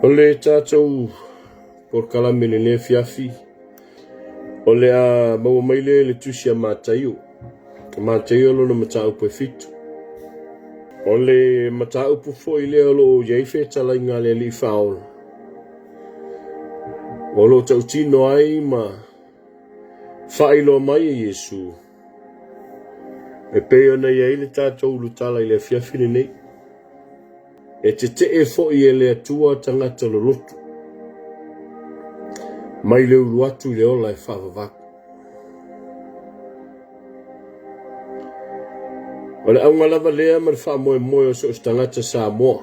O le tatou polokalame i lenei afiafi, o le a maua mai lea i le tusi a Mataio. Mataio lona mataupu e fitu. O le mataupu foi lea o lo o i ai fetalaiga a le Alii Faaola, o lo o tautino ai ma faailoa mai e Iesu e pei ona i ai le tatou ulutala i le afiafi lenei. E tetee foi e le Atua tagata loloto mai le ulu atu i le ola e faavavau. O le auga lava lea ma le faamoemoe o so o se tagata Samoa,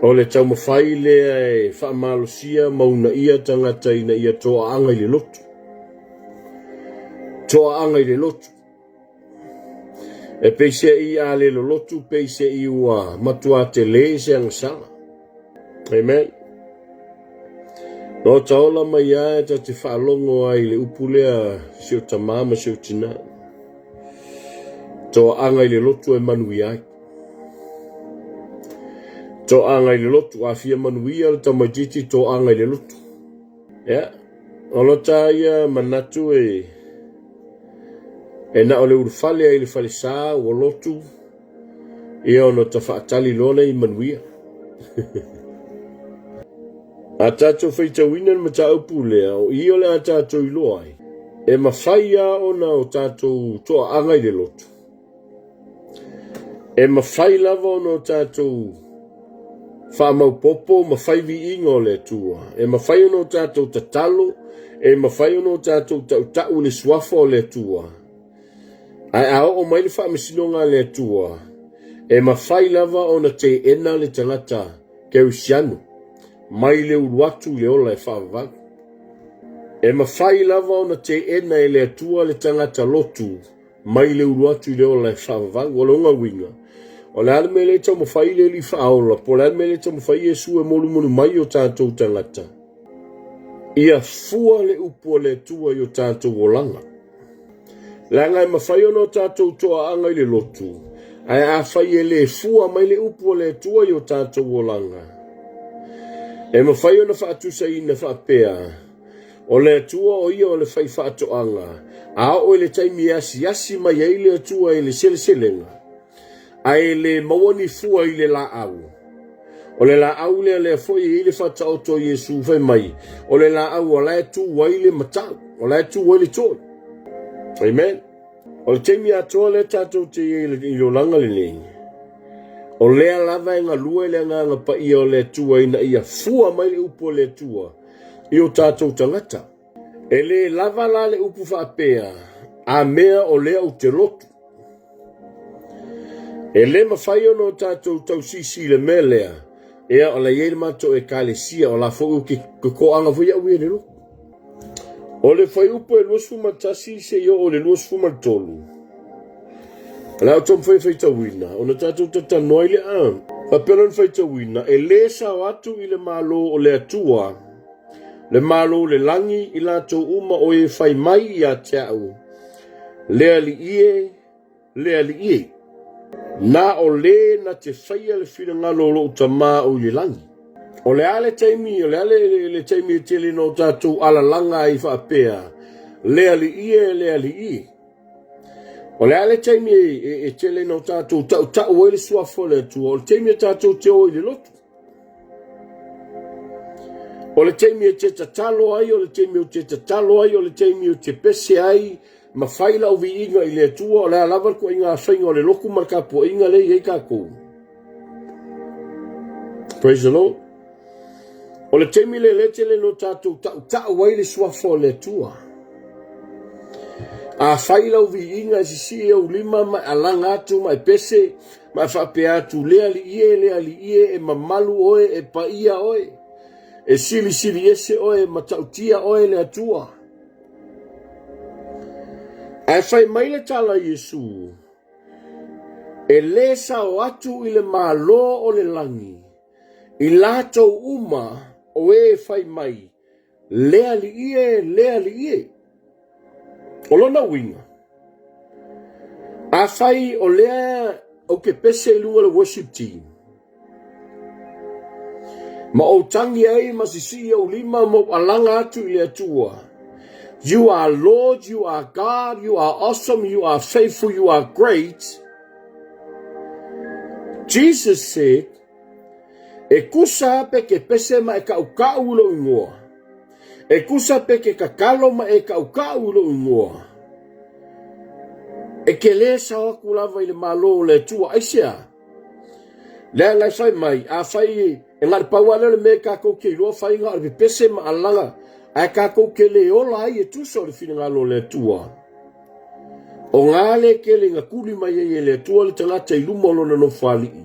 o le taumafai lea e faamalosia ma uunaia tagata ina ia toaaga i le lotu. Toaaga i le lotu. E peiseai a le lolotu, peiseai ua matua tele se agasala. Amen. Na otaola mai lava e ta te faalogo ai i le upu lea si o tamā ma si o tinā. Toaaga i le lotu e manuia ai. Toaaga i le lotu, a fia manuia le tamaitiiti, toaaga i le lotu. Ia, o lota ia manatu e e na o le ulufale ai i le falesa ua lotu, ia ona ta faatali loa lea i manuia. A tatou faitauina le mataupu lea, o i o le a tatou iloa ai, e mafai lava ona o tatou toaaga i le lotu. E mafai lava ona o tatou faamaopopo ma fai viiga o le Atua. E mafai ona o tatou tatalo, e mafai ona o tatou tautau i le suafa o le Atua. Ae a oo mai le faamasinoga a le Atua, e mafai lava ona teena le tagata kerisiano mai le ulu atu i le ola e faavavau. E mafai lava ona teena e le Atua le tagata lotu mai le ulu atu i le ola e faavavau. O lona uiga, o le a le mea lea e taumafai le Alii Faaola, po o le a le mea lea e taumafai Iesu e molimoli mai i o tatou tagata, ia fua le upu a le Atua i o tatou olaga. Leaga e mafai ona o tatou toaaga i le lotu, ae afai e le fua mai le upu a le Atua i o tatou olaga, e mafai ona faatusaina faapea, O le Atua o ia o le faifaatoaga, a oo i le taimi e asiasi mai ai le Atua i le seleselega, ae le maua ni fua i le laau. O le laau lea lea foi e i ai le faataoto a Iesu fai mai, o le laau o la e tu ai le matau, o la e tu ai le toi. Amen. O le taimi atoa lea tatou te i ai i le olaga lenei, o lea lava e galue le Agaga Paia o le Atua ina ia fua mai le upu a le Atua i o tatou tagata. E le lava la le upu faapea, a mea o lea ou te lotu. E le mafai ona o tatou tausisi i le mea lea, ia o la e i ai le matou ekalesia, o la foi ou te toaga foi au ia i le lotu. O le fuaiupu e 21 seia oo i le 23, o le a ou taumafai e faitauina, ona tatou talanoa ai lea. A faapea lona faitauina, e le sao atu i le Malo o le Atua, le Malo o le lagi, i latou uma o e fai mai ia te au, Le Alii e, le Alii e, na o le na te faia le finagalo o lou Tama o i le lagi. O le a le taimi, o le a le, le taimi e tele na o tatou alalaga ai faapea, Le Alii e, le Alii e. O le a le taimi e, e, e tele na o tatou tautau ai le suafa o le Atua, o le taimi e tatou te o i le lotu. O le taimi e te tatalo ai, o le taimi ou te tatalo ai, o le taimi ou te pese ai, ma fai lau viiga i le Atua, o le a lava le ituaiga faiga o le lotu ma le tapuaiga lea e i ai tatou. Praise the Lord. O le taimi lea lea tele no tatou tautau ai le suafa o le Atua. A fai lau viiga e sisii ou lima ma e alaga atu ma e pese ma e faapea atu, le Alii e, le Alii e, e mamalu oe, e paia oe, e silisili ese oe, e matautia oe le Atua. Ae fai mai le tala a Iesu, e le sao atu i le Malo o le lagi i latou uma o e fai mai, Le Alii e, le Alii e. O lona uiga, afai o lea ou te pese i luga o le worship team, Ma ou tagi ai ma sisii ou lima ma ou alaga atu i le Atua. You are Lord, you are God, you are awesome, you are faithful, you are great. Jesus said, E kusa pe ke pese ma e kaʻukaʻu i lou ingoa. E kusa pe ke kakalo ma e kaʻukaʻu i lou ingoa. E ke lē sao aku lava i le Malo o le Atua. Aisea? Leaga e fai mai, afai e na o le pau lava lea o le mea kākou ke iloa faiga o le pepese ma alaga, ae kākou ke lē ola ai e tusa o le finagalo o le Atua. O ngā le kele na kuli mai ai e le Atua le tagata i luma o lona nofoalii,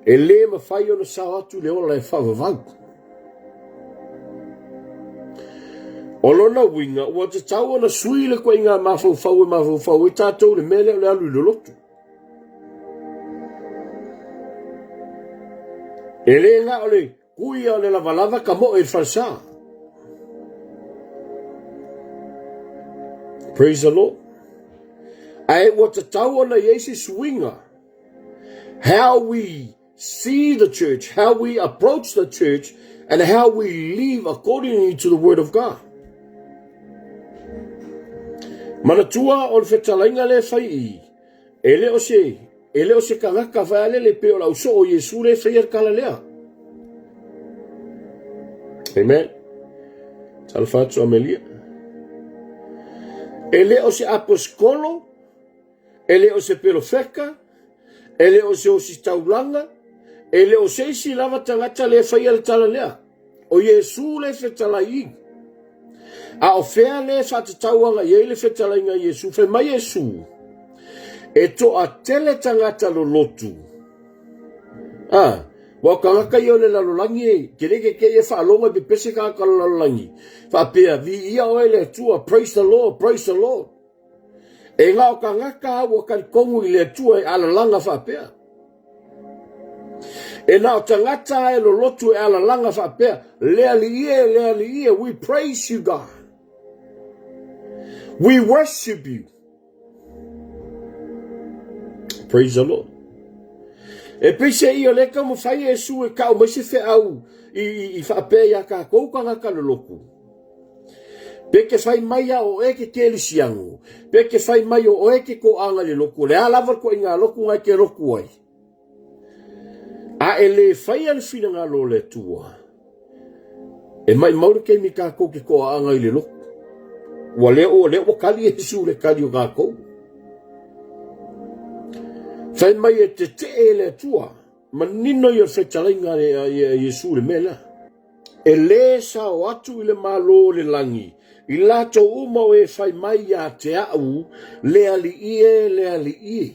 e lē mafai ona sao atu le ola e faavavau. O lona uiga, ua tatau ona sui le koiga mafaufau e mafaufau ai tātou i le mea lea o le alu i le lotu. E le na o le kuia o le lavalava ka moe i le falesa. Praise the Lord. Ae ua tatau ona i ai se suiga. How we see the church, how we approach the church, and how we live accordingly to the word of God. Manatua o le fetalaiga le fai i, e le o se, e le o se tagata fai le pe o lau soo Iesu le faia le tala lea. Amen. Talofa atu Amelia. E le o se apostolo, e le o se pelofeka, e le o se ositaulaga, e le o se isi lava tagata le faia le tala lea. O Iesu le fetalai i. A o fea le faatatau aga i ai le fetalaiga a Iesu? Fai mai Iesu, e toatele tagata lolotu. Ah, ua o tagata ia o le lalolagi e, ke le ke ke ia faalogo e pepese tagata o le lalolagi. Faapea, viia oe le Atua, praise the Lord, praise the Lord. E na o tagata a ua talitonu i le Atua e alalaga faapea. E na o tagata a e lolotu e alalaga faapea, le Alii e, le Alii e, we praise you God. We worship you. Praise the Lord. E peiseai o lea e taumafai Iesu e tau mai se feau i, i, i faapea iā kākou tagata lolotu. Pe ke fai mai a o oe ke kelisiano, pe ke fai mai o oe ke koaga i le lotu, o le a lava le koaiga lotu na e ke lotu ai. A e lē faia le finagalo o le Atua, e maʻimau le taimi kākou ke toaaga i le lotu. Ua lea ua lea ua kali Iesu i le kali o kākou. Fai mai e tetee e le Atua, manino ia o le fetalaiga a Iesu i le mea lea. E lē sao atu i le Malo o le lagi i latou uma o e fai mai iā te a'u, Le Alii e, le Alii e.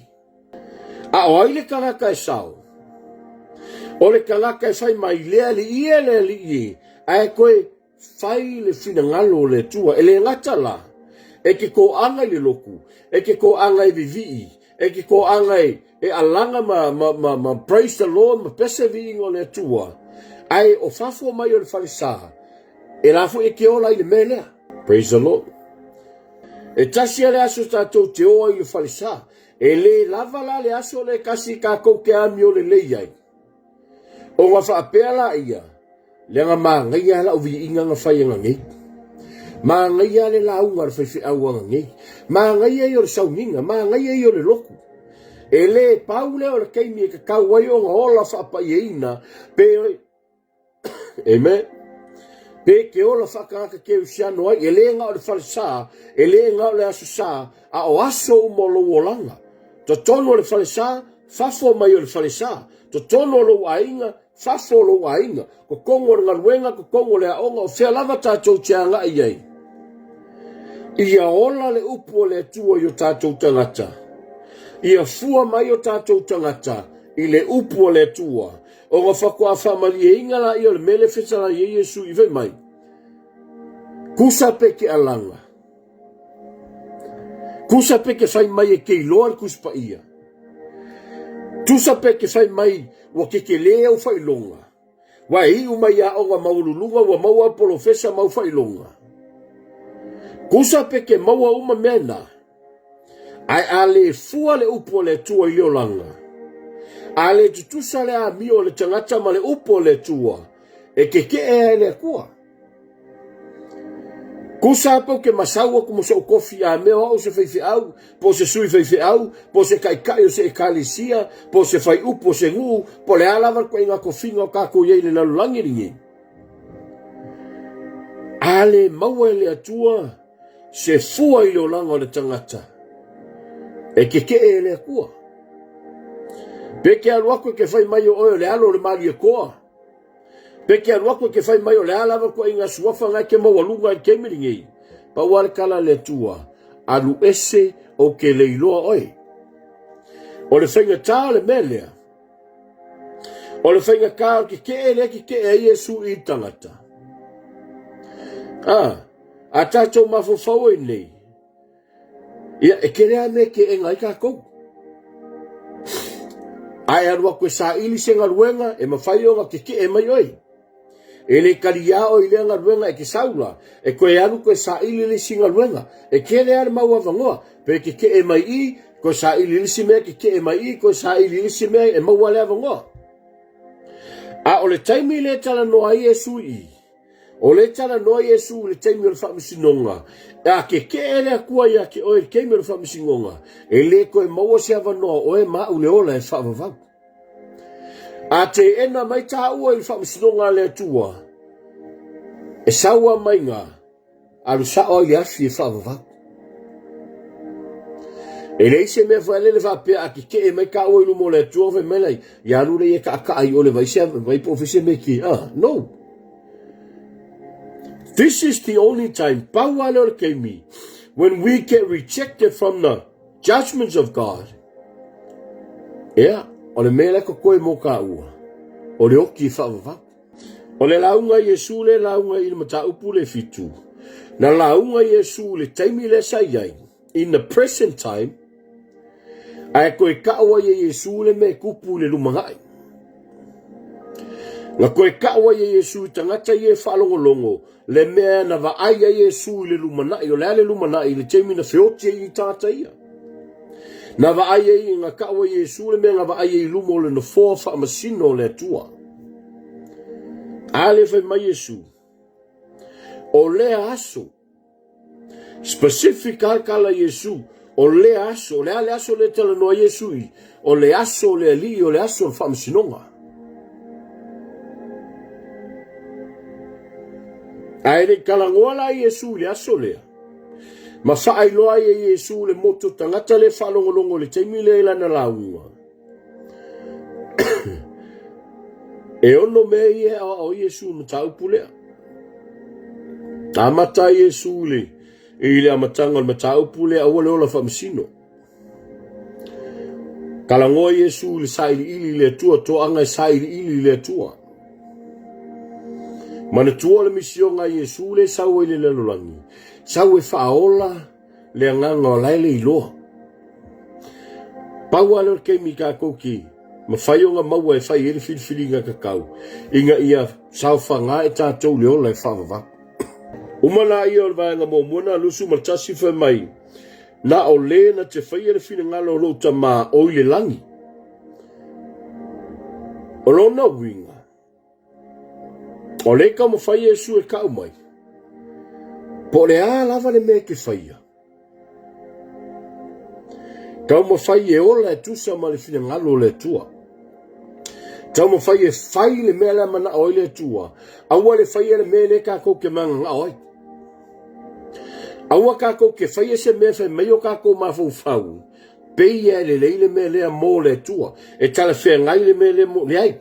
A o ai le tagata e sao? O le tagata e fai mai, Le Alii e, le Alii e, ae toe fai le finagalo o le Atua. E le gata la, e ke toaga i le lotu, e ke toaga e vivii, e ke toaga e E alaga ma, ma, ma, ma praise the Lord ma pese viiga o le Atua, ae o fafo mai o le falesa, e la foi e ke ola i le mea lea. Praise the Lord. E tasi a le aso tatou te o ai i le falesa, e lē lava la le aso lea e tasi kākou ke amio lelei ai. Ona faapea laia, Leaga manaia lava lau viiga na fai ananei. Manaia le lauga a le faifeau ananei. Manaia ia o le sauniga, manaia ia o le lotu. E le pau lea o le taimi e tatau ai ona ola faapaiaina pe Amen. Pe ke ola faatagata kerisiano ai, e le na o le falesa, e le na o le aso sa, a o aso uma o lou olaga. Totonu o le falesa, fafo mai o le falesa. Totonu o lou aiga, fafo o lou aiga. Totonu o le galuega, totonu o le aoga, o fea lava tatou te agai i ai. Ia ola le upu a le Atua i o tatou tagata. Ia fua mai o tatou tagata i le upu a le Atua. Ona faatoa faamalieina laia o le mea lea e fetalai ai Iesu i fai mai, Kusa pe ke alaga. Kusa pe ke fai mai e ke iloa le Tusi Paia. Tusa pe ke fai mai ua kekelē au faailoga. Ua e iu mai i aoga maualuluga ua maua au polofesa ma au faailoga. Kusa pe ke maua uma mea na. Ae a lē fua le upu a le Atua i le olaga, a lē tutusa le amio o le tagata ma le upu a le Atua, e kekeʻe ai le Atua. Kusa a pau ke masau aku ma soʻu kofi a mea o aʻu se faifeau, po o se sui faifeau, po o se kaʻikaʻi o se ʻekalesia, po o se faiupu o se nuu, po o le a lava le koʻiga kofiga o kākou i ai i le lalolagi lenei. A le maua e le Atua se fua i le olaga o le tagata, e kekeʻe e le Atua. Pe ke alu aku e ke fai mai o oe o le alo o le Malietoa, Pe ke alu aku e ke fai mai o le a lava koʻiga suafa nga e ke maualuga i le taimi lenei. Pau a le kala a le Atua, alu ese ou ke le iloa oe. O le faigata o le mea lea, o le faigata o le kekeʻe lea kekeʻe ai Iesu i le tagata. A, a tatou mafaufau ai nei, Ia, e tele lava mea e teena ai tatou. A e alu atu e saili se galuega, e mafai ona tetee mai oe. E le taliā oe i lea galuega e te sau la, e toe alu toe saili le isi galuega. E tele lava le mau avanoa, pe tetee mai i, toe saili i le isi mea, tetee mai i, toe saili i le isi mea, e maua le avanoa. A o le taimi lea e talanoa ai Iesu i i, O lea e talanoa Iesu i le taimi o le faamasinoga, a kekeʻe le Atua ia te oe i le taimi o le faamasinoga, e le toe maua se avanoa o oe ma au le ola e faavavau. A teena mai tāua i le faamasinoga a le Atua, e sau a mai ga, alu sao ai le afi e faavavau. E leai se mea foi lele faapea a kekeʻe mai kāua i luma o le Atua fai mai lai, ia alu lea e taʻataʻa i o le vai se vai po o fai se mea ki. Ah, no. This is the only time, pau lava lea o le taimi, when we get rejected from the judgments of God. Ea, o le mea lea totoe mo kāua, o le oki e faavavau. O le lauga a Iesu lea lauga i le mataupu le fitu. Na lauga Iesu i le taimi lea sa i ai, in the present time, ae toe kau ai e Iesu le mea e tupu i le lumanai. Na toe kau ai e Iesu i tagata ia e faalogologo le mea na vaai ai Iesu i le lumanai. O le a le lumanai i le taimi na feoti ai i tagata ia. Na vaai ai, na kau ai e Iesu le mea na vaai ai i luma o le nofoa faamasino o le Atua. A lea fai mai Iesu, o lea aso, specific lava le tala Iesu, o lea aso, o le a le aso lea e talanoa ai Iesu i, o le aso o le Alii, o le aso o le faamasinoga. Ae le i talanoa la Iesu i le aso lea, Ma faailoa ai e Iesu le motu tagata lea faalogologo i le taimi lea i lana lauga. E ono mea ia e aoao ai Iesu i le mataupu lea. Amata ai Iesu i le, i le amataga o le mataupu lea, aua le ola faamasino. Talanoa Iesu i le sailiili i le Atua, toaga e sailiili i le Atua. Manatua le misioga a Iesu lea e sau ai i le lalolagi, sau e faaola le agaga o la e le iloa. Pau lava lea o le taimi tatou te mafai ona maua e fai ai le filifiliga tatau, ina ia saofaga e tatou le ola e faavavau. Uma laia o le vaega muamua na 21 fai mai, Na o le na te faia le finagalo o lou Tama o i le lagi. O lona uiga, o lea e taumafai Iesu e tau mai, po o le a lava le mea e te faia, taumafai e ola e tusa ma le finagalo o le Atua. Taumafai e fai le mea lea manao ai le Atua, aua le faia le mea lea tatou te mananao ai. Aua tatou te faia se mea fai mai o tatou mafaufau, pei e lelei le mea lea mo le Atua, e talafeagai le mea lea mo... Leai,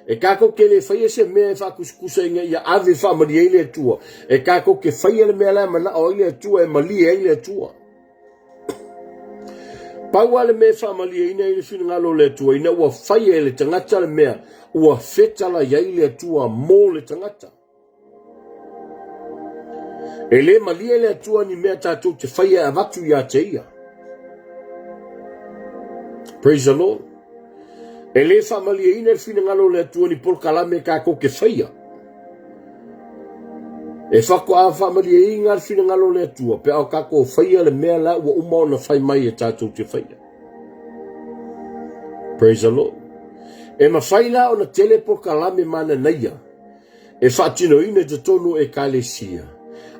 e tatou te le faia se mea e faatusatusa ina ia ave e faamalie ai le Atua, e tatou te faia le mea la e manao ai le Atua, e malie ai le Atua. Pau lava le mea e faamalieina ai le finagalo o le Atua, ina ua faia e le tagata le mea ua fetalai ai le Atua mo le tagata. E le malie le Atua ni mea tatou te faia e avatu ia te ia. Praise the Lord. E le faamalieina le finagalo o le Atua ni polokalame tatou te faia. E faatoa faamalieina le finagalo o le Atua pe a o tatou faia le mea la ua uma ona fai mai e tatou te faia. Praise the Lord. E mafai la ona tele polokalame mananaia. e faatinoina i totonu o Ekalesia,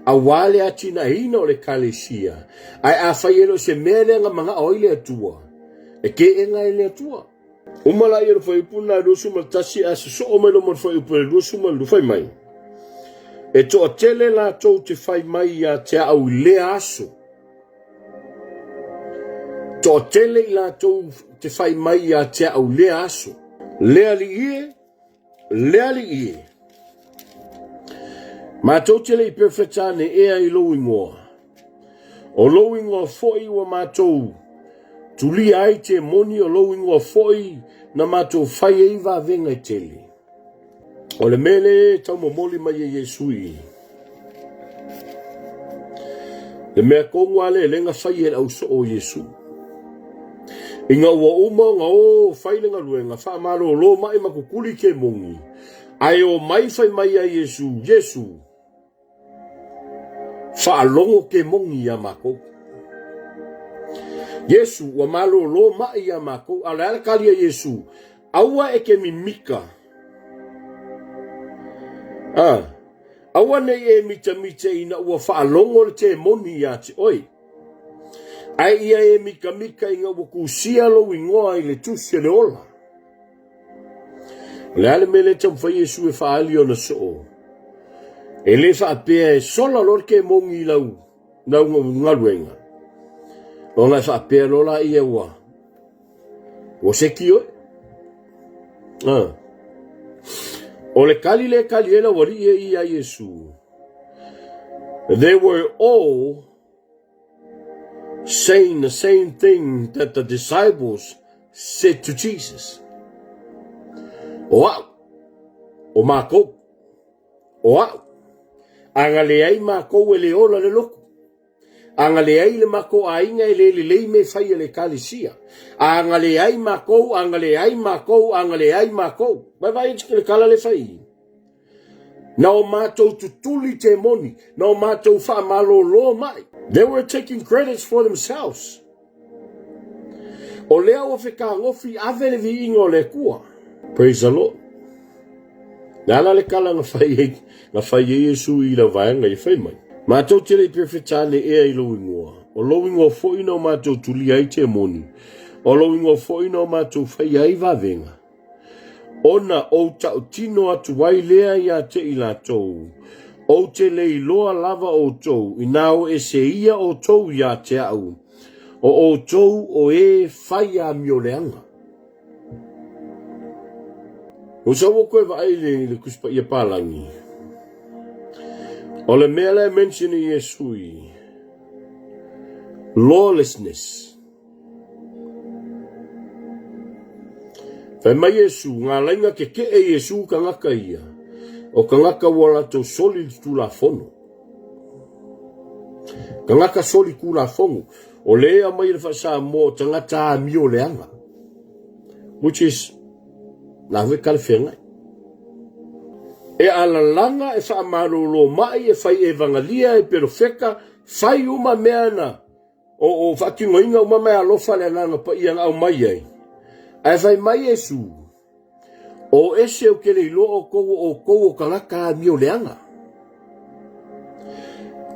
aua le atinaeina o le Ekalesia, ae afai e le o se mea lea na manao ai le Atua, e teena e le Atua. Uma laia o le fuaiupu lena 21 ae sosoo mai loa ma le fuaiupu e 22 fai mai, E toatele latou te fai mai ia te au i lea aso, toatele i latou te fai mai ia te au i lea aso, Le Alii e, Le Alii e, matou te le i perofeta ane ea i lou igoa, o lou igoa foi ua matou tulia ai temoni, o lou igoa foi na matou fai ai vavega e tele. O le mea lea e taumomoli mai e Iesu i i, le mea tonu lava lea lea na fai e le ausoo o Iesu. Ina ua uma ona o fai le galuega, faamalolo mai ma tutuli kemoni, ae omai fai mai ia Iesu, Iesu, faalogo kemoni ia makou. Iesu, ua malolo mai ia makou. A o le a le tali a Iesu? Aua e te mimika. A, aua ne i e mitamita ina ua faalogo le temoni ia te oe. Ae ia e mitamita ina ua tusia lou igoa i le tusi o le ola. O le a le mea lea e taumafai Iesu e faaali ona soo? E le faapea e sola loa le kemoni i lau, lau galuega. Ona e faapea loa laia ua Ua seki oe. Ah. O le kali le kali e lau alii e ia Iesu. They were all saying the same thing that the disciples said to Jesus. O au, o mākou, o au, a na leai mākou e le ola le loku. A na leai le makou aiga e le lelei mea e fai a le Ekalesia. A na leai makou, a na leai makou, a na leai makou. Vaevae atu le tala le fai. Na o matou tutuli temoni, na o matou faamalolo mai. They were taking credits for themselves. O lea ua fetagofi ave le viiga o le Atua. Praise the Lord. Le a la le tala na fai ai, na fai ai Iesu i la vaega ia fai mai. Matou te le i perofeta ane ea i lou igoa. O lou igoa foi na o matou tulia ai temoni. O lou igoa foi na o matou faia ai vavega. Ona ou tautino atu ai lea ia te i latou, Ou te le iloa lava outou, inā o ese ia outou ia te au, o outou o e fai amioleaga. Ua sau ua toe vaai i le Tusi Paia Palagi. O le mea lea e mention e Iesu i lawlessness. Fai mai Iesu, ngā laina kekeʻe Iesu tagata ia, o tagata ua latou soli le Tulafono. Tagata soli Tulafono, o le e aumai e le faa-Samoa o tagata amio leaga. Which is, la foi talafeagai. E alalaga, e faamalolo mai, e fai evagalia, e perofeta, fai uma mea na O, o faatinoina uma mea alofa le Agaga Paia na aumai ai. Ae fai mai Iesu, O ese ou te le iloa outou o outou o tagata amio leaga.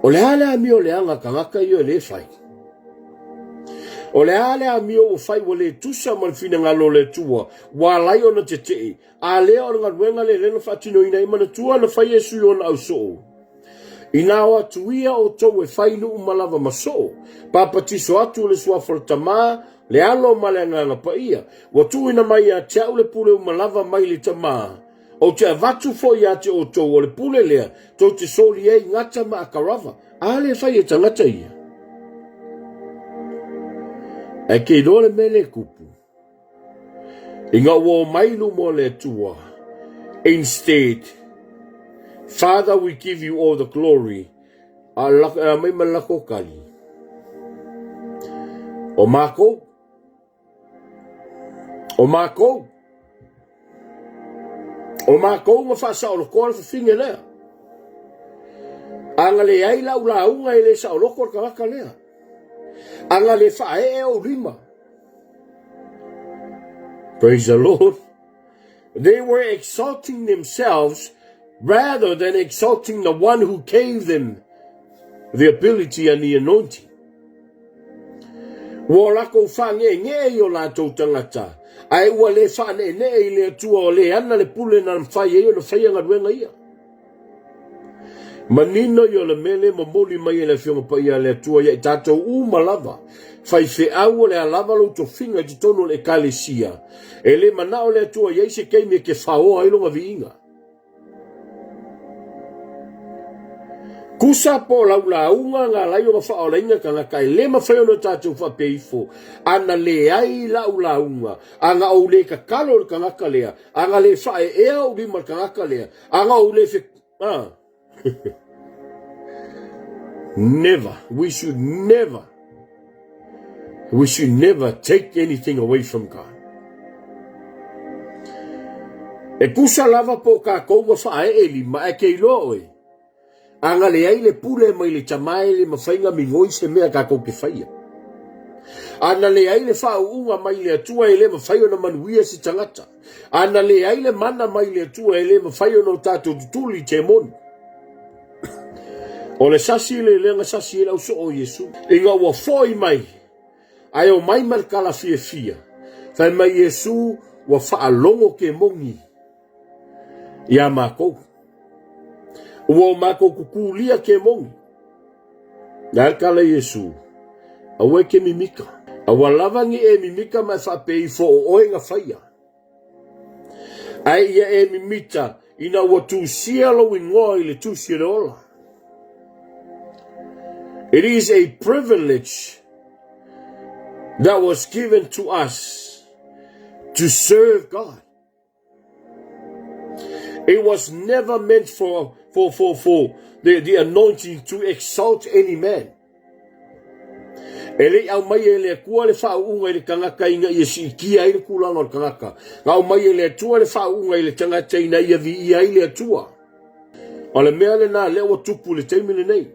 O le a le amio leaga tagata ia e le fai? O le a le amio ua fai ua le tusa ma le finagalo o le Atua, ua ala ai ona tetee, a lea o le galuega lea lea na faatinoina ai manatua na fai Iesu i ona ausoo. Inā o atu ia outou e fai nuu uma lava ma soo, papatiso atu le suafa o le Tamā, le Alo ma le Agaga Paia. Ua tuuina mai ia te au le pule uma lava mai le Tamā. Ou te avatu foi ia te outou o le pule lea tou te soli ai gata ma akarava. A le fai e tagata ia. Ae ke iloa le mea lea e tupu. Ina ua omai i luma o le Atua, instead, Father, we give you all the glory, a aumai ma le latou tali, o makou, o makou, o makou na faasaolotoa le fafine lea. A na leai lau lauga e le saoloto le tagata lea. A na le faaee ou lima, Praise the Lord. They were exalting themselves. Rather than exalting the one who gave them the ability and the anointing. Ua o lakou faane'ene'e i o latou tagata, ae ua le faane'ene'e i le Atua o le ana le pule na mafai ai ona faia galuega ia. Manino ia o le mea lea e momoli mai e le Afioga Paia a le Atua ia i tatou uma lava, faifeau o le a lava lou tofiga i totonu o le Ekalesia, e le manao le Atua i ai se taimi e te faoa ai lona viiga. Tusa po o lau lauga na ala ai ona faaolaina tagata, e le mafai ona tatou faapea ifo, ana leai lau lauga, ana ou le tatalo i le tagata lea, ana le faaeaea ou lima i le tagata lea, ana ou le fe... Ah. Never. We should never. We should never take anything away from God. E tusa lava po o kākou ua faaee lima, ae ke iloa oe, a na leai le pule mai le Tama e le mafai na migoi se mea kākou ke faia. A na leai le faauuga mai le Atua e le mafai ona manuia se tagata. A na leai le mana mai le Atua e le mafai ona o tātou tutuli i temoni. O le sasi le lea na sasi ai le ausoo o Iesu. Ina ua foi mai, ae omai ma le tala fiafia, fai mai Iesu ua faalogo kemoni iā makou. Ua o makou kukulia kemoni. Le a le tala Iesu, aua e ke mimika. Aua lava ni e mimika ma e faapea ifo o oe na faia. Ae ia e mimita ina ua tusia lou igoa i le tusi o le ola. It is a privilege that was given to us to serve God. It was never meant for, for, for, for the, the anointing to exalt any man. E le i aumaia e le Atua le faauuga i le tagata ina ia siitia ai le tulaga o le tagata. Na aumaia e le Atua le faauuga i le tagata ina ia viia ai le Atua. O le mea lena lea ua tupu i le taimi lenei.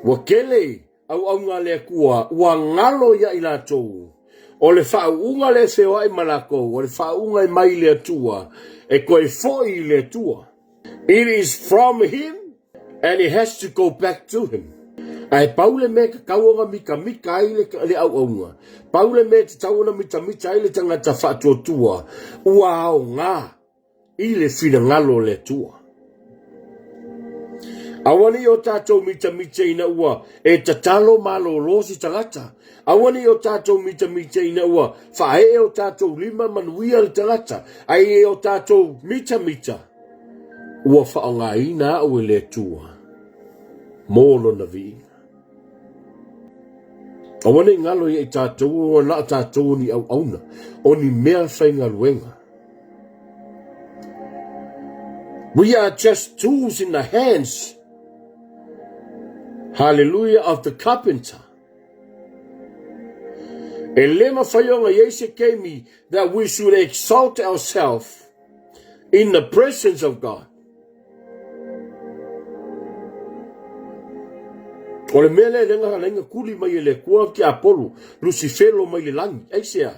Ua tele auauna a le Atua ua galo ia i latou. O le faauuga lea e feoai ma latou, o le faauuga e mai i le Atua, e toe foi i le Atua. It is from him and it has to go back to him. Ae pau le mea e tatau ona mitamita ai le, le auauna, pau le mea e tatau ona mitamita ai le tagata faatuatua, ua aoga i le finagalo o le Atua. Aua ne i o tatou mitamita ina ua e tatalo malolo se tagata. Aua ne i o tatou mitamita ina ua faaee o tatou lima manuia le tagata, ae e o tatou mitamita ua faaaogaina au e le Atua mo lona viiga. Aua ne i galo ia i tatou ua na o tatou o ni auauna, o ni mea faigaluega. We are just tools in the hands, hallelujah, of the carpenter. E le mafai ona i ai se taimi that we should exalt ourselves in the presence of God. O le mea lea lea na tuli mai e le Atua tiapolo Lusifelo mai le lagi. Aisea?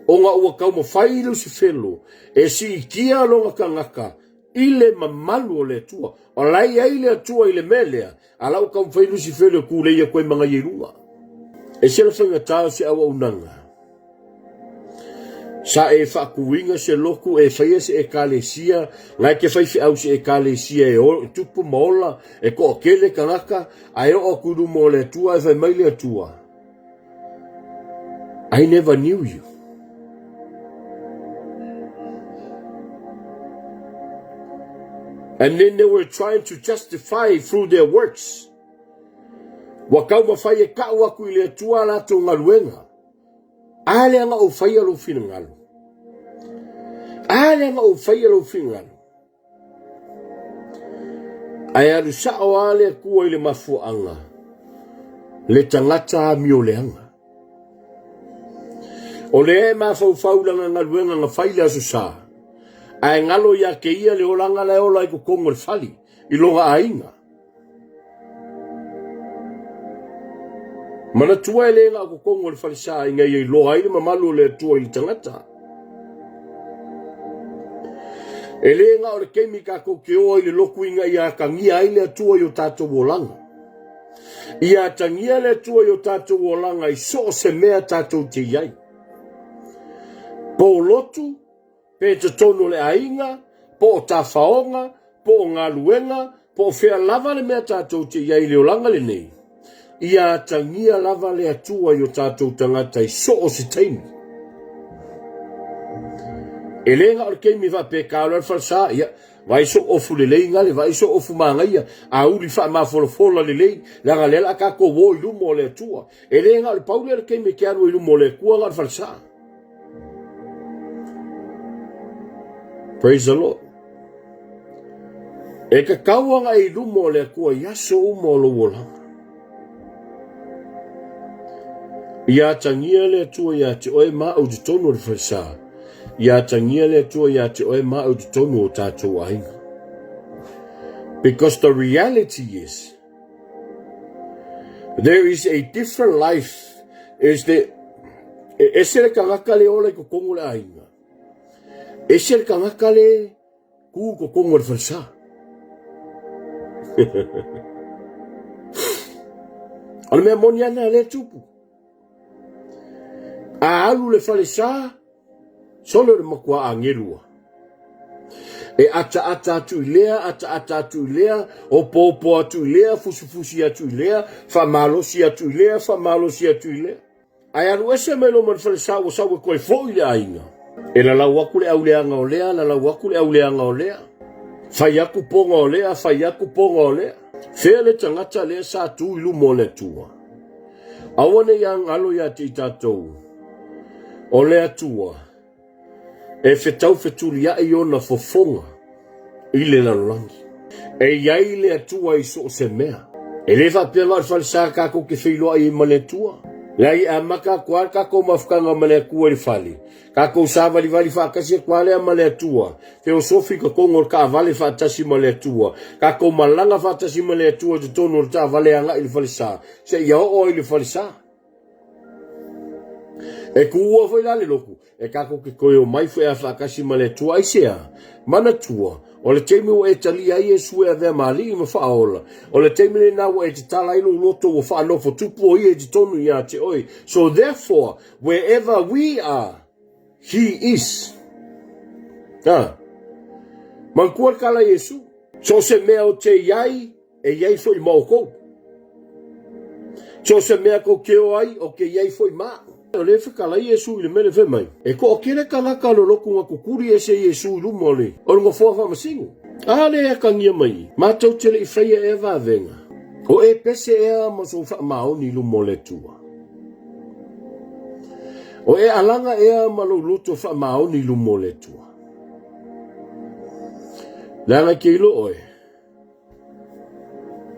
Ona ua taumafai Lusifelo e siitia lona tagata i le mamalu o le Atua. O la e i ai le Atua i le mea lea, a la ua taumafai Lusifelo e tulei atu ai ma gaia i luga. E se le faigata o se auaunaga. Sa e faatuina se lotu e faia se Ekalesia, na e te faifeau se Ekalesia e o, tupu ma ola, e toatele tagata, ae oo atu i luma o le Atua ae fai mai le Atua, I never knew you. And then they were trying to justify through their works. Ua taumafai e tau atu i le Atua a latou galuega. A lea na ou faia lou finagalo. A lea na ou faia lou finagalo. Ae alu sao lava le Atua i le mafuaaga, le tagata amioleaga. O lea e mafaufau i lana galuega na fai i le Aso Sa, ae galo ia te ia le olaga la e ola i totonu o le fale, i lona aiga. Manatua e le na o totonu o le falesa ina ia iloa ai le mamalu o le Atua i le tagata. E le na o le taimi tatou te o ai i le lotu ina ia atagia ai le Atua i o tatou olaga. Ia atagia le Atua i o tatou olaga i so o se mea tatou te i ai. Po o lotu, pe totonu o le aiga, po o tafaoga, po o galuega, po o fea lava le mea tatou te i ai i le olaga lenei, ia atagia lava le Atua i o tatou tagata i so o se taimi. E le na o le taimi faapea ka alu le falesa, ia, vaai sou ofu lelei gale, vaai sou ofu manaia, auli faamafolafola lelei, leaga lea la a tatou o i luma o le Atua. E le na o le pau lea o le taimi e te alu ai i luma o le Atua na o le falesa. Praise the Lord. E tatau ona e i luma o le Atua i aso uma o lou olaga. Ia atagia le Atua ia te oe ma au totonu o le falesa. Ia atagia le Atua ia te oe ma au totonu o tatou aiga. Because the reality is, there is a different life. Is the, e ese le tagata le ola i totonu o le aiga. Ese le tagata le kū i totonu o le falesa. O le mea moni ana lea tupu. A alu le falesa, sole o le matua agelu a. E ataata atu i lea, ataata atu i lea, opoopo atu i lea, fusifusi atu i lea, faamalosi atu i lea, faamalosi atu i lea. Ae alu ese mai loa ma le falesa ua sau e toe foi i le aiga. E lalau atu le auleaga o lea, lalau atu le auleaga o lea. Fai atu poga o lea, fai atu poga o lea. Fea le tagata lea sa tu i luma o le Atua? Aua ne i agalo ia te i tatou, o le Atua E fetau fetuliai ona fofoga i le lalolagi. E i ai le Atua i so o se mea. E le faapea na o le falesa tatou te feiloai ai ma le Atua. Leai, e amata atu lava le tatou mafutaga ma le Atua i le fale, tatou savalivali faatasi atu lava lea ma le Atua, feosofi i totonu o le taavale faatasi ma le Atua, tatou malaga faatasi ma le Atua i totonu o le taavale agai i le falesa, seia oo ai i le falesa. E tuua foi la le lotu, e tatou te toe omai foi a faatasi ma le Atua. Aisea? Manatua, o le taimi ua e talia ai Iesu e avea ma Alii ma Faaola, o le taimi lena ua e tatala ai lou loto ua faanofo tupu o Ia i totonu ia te oe. So therefore, wherever we are, He is. Ha. Manatua le tala a Iesu, so o se mea o te i ai, E i ai foi ma oukou. So o se mea kou te o ai, o ke i ai foi ma aʻu. O lea e fetalai Iesu i le mea lea fai mai, E toatele tagata o le lotu na kukuli ese Iesu i luma o le o le nofoa faamasino. A lea e atagia mai, matou te le i faia ea vavega, o e pese ea ma sou faamaoni i luma o le Atua? O e alaga ea ma lou loto faamaoni i luma o le Atua? Leaga e te iloa oe,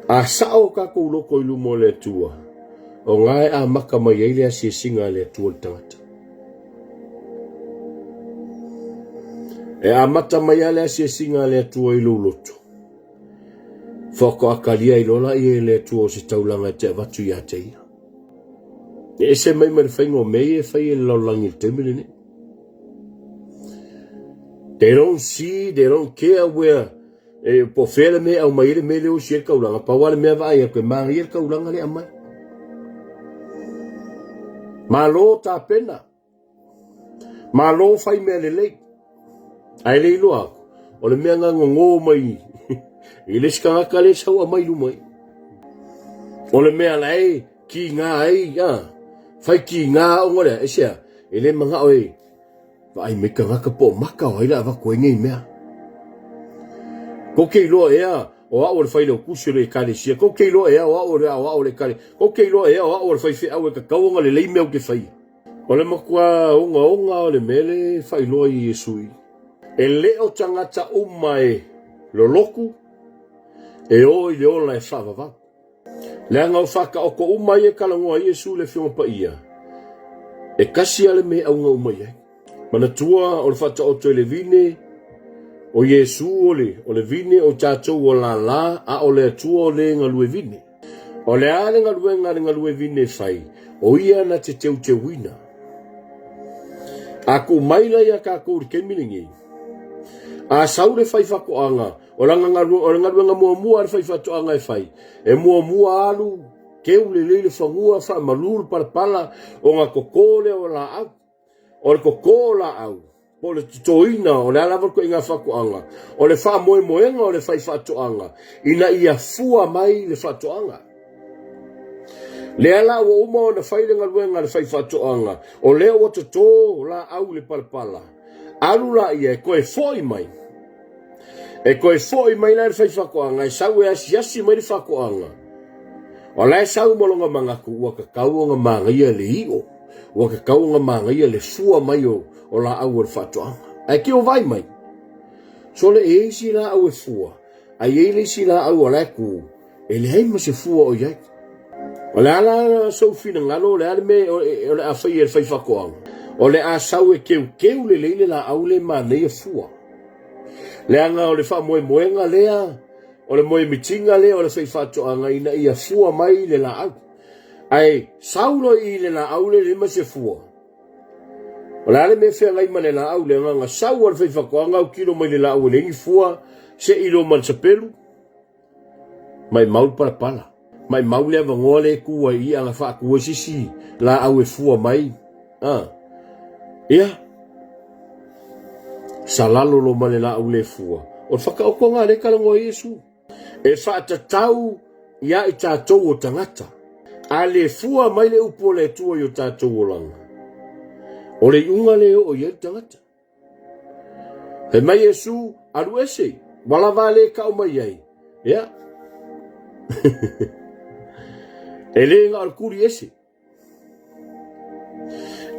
A sao o tatou loto i luma o le Atua, o na e amata mai ai le asiasiga a le Atua i le tagata. E amata mai lava le asiasiga a le Atua i lou loto. Faatoa talia ai loa laia e le Atua o se taulaga e te avatu ia te ia. E ese mai ma le faiga o mea ia e fai e le lalolagi i le taimi lenei. They don't see, they don't care where E, po o fea le mea e aumai ai le mea lea osi ai le taulaga, pau lava le mea vaai atu e manaia le taulaga lea e aumai. Malo tapena, malo fai mea lelei, ae le iloa aku, o le mea na gogō mai i le isi tagata lea e sau aumai i luma i. O le mea la e kīnā ai, a, fai kīnā ona lea, aisea, e le manao e, Vaai mai tagata po o maka o ai le avatu ai nei mea. Kou te iloa ea o a'u o le failautusi o le Ekalesia? Kou te iloa ea o a'u o le aoao o le Ekalesia? Kou te iloa ea o a'u o le faifeau e tatau ona lelei mea ou te faia? O le matua ogaoga o le mea le faailoa i Iesu i. E le o tagata uma e lolotu e o i le ola e faavavau. Leaga o faataoto uma ia e talanoa ai Iesu i le Afioga Paia, e tasi lava le mea e auga uma i ai. Manatua o le faataoto i le vine, o Iesu o le, o le vine, o tatou o lālā, a o le Atua o le galue vine. O le a le galuega a le galue vine e fai, o ia na te teuteuina. A tuu mai la ia tatou i le taimi lenei, A sau le faifaatoaga, o lana galuega, o le galuega muamua a le faifaatoaga e fai, e muamua alu keu lelei le fanua, faamalu le palapala, ona toto lea o laau. O le toto o laau, po o le totoina o le a lava le ituaiga faatoaga, o le faamoemoega o le faifaatoaga ina ia fua mai le faatoaga. Lea la ua uma ona fai le galuega a le faifaatoaga, o lea ua toto laau i le palapala, alu laia e toe foi mai. E toe foi mai la le faifaatoaga e sau e asiasi mai le faatoaga. O la e sau ma lona manatu ua tatau ona manaia le iʻo, ua tatau ona manaia le fua mai o laau o le faatoaga. Ae te i ua vaai mai, sole e i ai isi laau e fua, ae i ai le isi laau o la e tu, e leai ma se fua o i ai. O le a la sou finagalo, o le a le mea o le a faia e le faifaatoaga? O le a sau e teuteu lelei le laau lea e manaia fua. Leaga o le faamoemoega lea, o le moemitiga lea o le faifaatoaga ina ia fua mai le laau. Ae sau loa i le laau lea e leai ma se fua, o le a le mea e feagai ma le laau lea? Na ona sau lava o le faifaatoaga autilo mai le laau e leai ni fua, sei loa ma le sapelu, Maimau le palapala. Maimau le avanoa lea e tu ai i ana faatu ai se isi laau e fua mai. A. Ia. Salalo lo ma le laau le fua. O le whakaotonga le talanoa ai Iesu. E whaatatau ia i tātou o tangata. A le fua mai le upu o le Atua i o tātou olanga. O le iuga le oo i ai le tagata. Fai mai Iesu, Alu ese, ua lava le kau mai ai. Ia. E le na o le kuli ese.